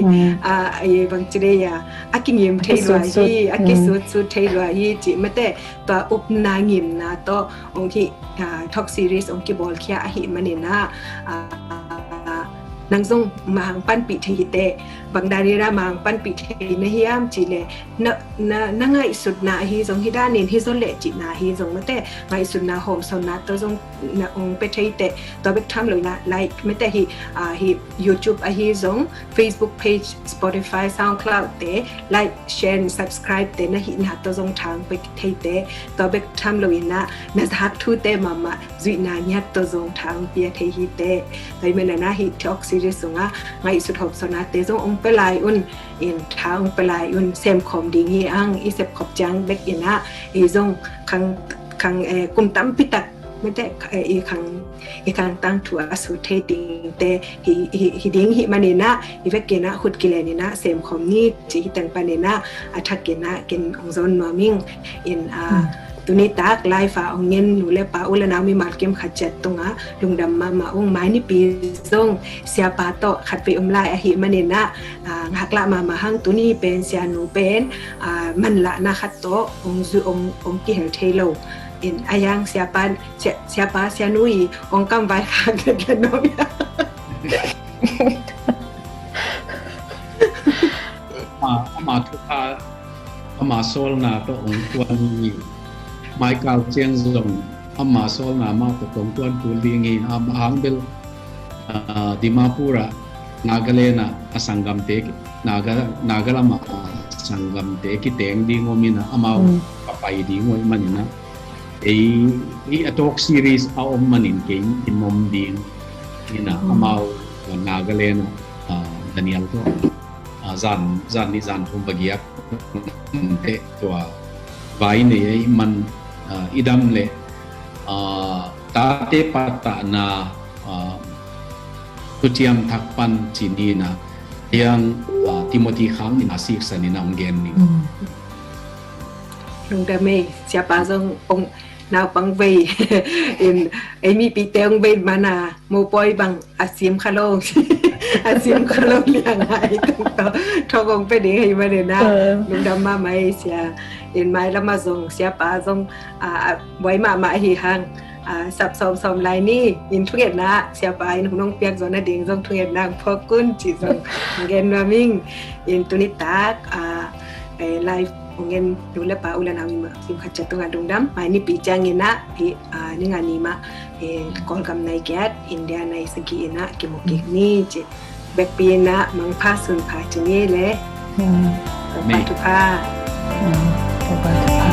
a, i bang ci dei a, a kingim thei lua hi, a kisutsut thei lua hi cih, mate, tua upna ngimna tawh hong hih, a, talk series hong kibawlkhia ahih manin ah, a, nang zong mah hang panpih thei hi teh, bang dan in a mang panpih thei na hiam cih leh, na, na, na ngaihsutna ahi zong, hih dan in hi zaw leh cihna ahi zong, mate, ngaihsutna hawmsawnna tawh zong na ong pia thei teh, tua bek tham lo in a, like, mate, hih, ah, hih YouTube ahi zong, Facebook page, Spotify, SoundCloud te, like, share, subscribe te na hihna tawh zong tha ong pia thei teh, tua bek tham lo in a, na zak thute mahmah zuihna ngiat tawh zong tha ong pia thei hi teh. Tua ahih manin a, hih Talk Series sungah ngaihsut hawmsawnna te zong ong pia lai un, in tha ong pia lai un, sem khawm ding hi hang. I sep khop ciang bek in a, i zong khang, khang, eh, kum tampi tak, mate, eh, i khang, i khang tangthu a sut thei ding te hi, hi, hi ding ahih manin a, i vek in a khut kilen in a sem khawm ni ci. Hih teng panin a, a thak in a ken ong zawn nuam ing. In, ah, tuni tak live a ong en nu le pa, u le nau mimal kim khat ciat tungah lungdam mahmah ung. Mai nipi zong siapa tawh khatvei om lai ahih manin a, ah, ngaklah mahmah hang. Tuni pen sianu pen, ah, manlahna khat tawh ong zu, ong, ong kihel thei lo. In a yang siapa, sia, siapa sianu i ong kamvai khak letlet nuam hia? Ama, ama thupha, ama sawlna tawh ong tuan hi. Mai kal ciang zong ama sawlna amah tawh ong tuan kul ding hi. Ama hang bel, ah, Dimapur ah, Nagaland ah a sanggamte, Naga, Naga lam ah a sanggamte kiteng ding om in a, amau a pai ding uh ahih manin a, ei, ei a Talk Series a om manin kei i mom ding in a, amau, ah, Nagaland ah, ah, Daniel tawh, ah, zan, zan nih zan thum va giak teh, tua vai nei ahih man, ah, i dam leh, ah, tate pattahna, ah, thuciam thak pan ci ni in a, hiang, ah, Timothy Khang in a siksan in a ong gen ning. Lungdam ei, siapa zong ong naupang vei in, ei mipite ong vei man a, mopawi bang a sim kha lo, a sim kha lo liang a, ei tung tawh thawk ong pia ding ahih manin a, lungdam mahmah ei sia. In mailam ah zong siapa zong, ah, ah, buai mahmah hi hang. Ah, sap sawmsawm lai ni, in thungetna, siapa in hong nong piak zawh nading zong thungetna ong phawk un ci zong ong gen nuam ing. In tuni tak, ah, eh, live ong en nu le pa, u le nau mimal kim khat ciat tungah lungdam. Mai nipi ciangin a, hih, ah, ni nga ni mah, eh, Kawlgam nai giat, India nai sagih in a kimu kik ni ci. Bekpi in a mangpha sunpha ci ni le. Topa thupha. Topa thupha.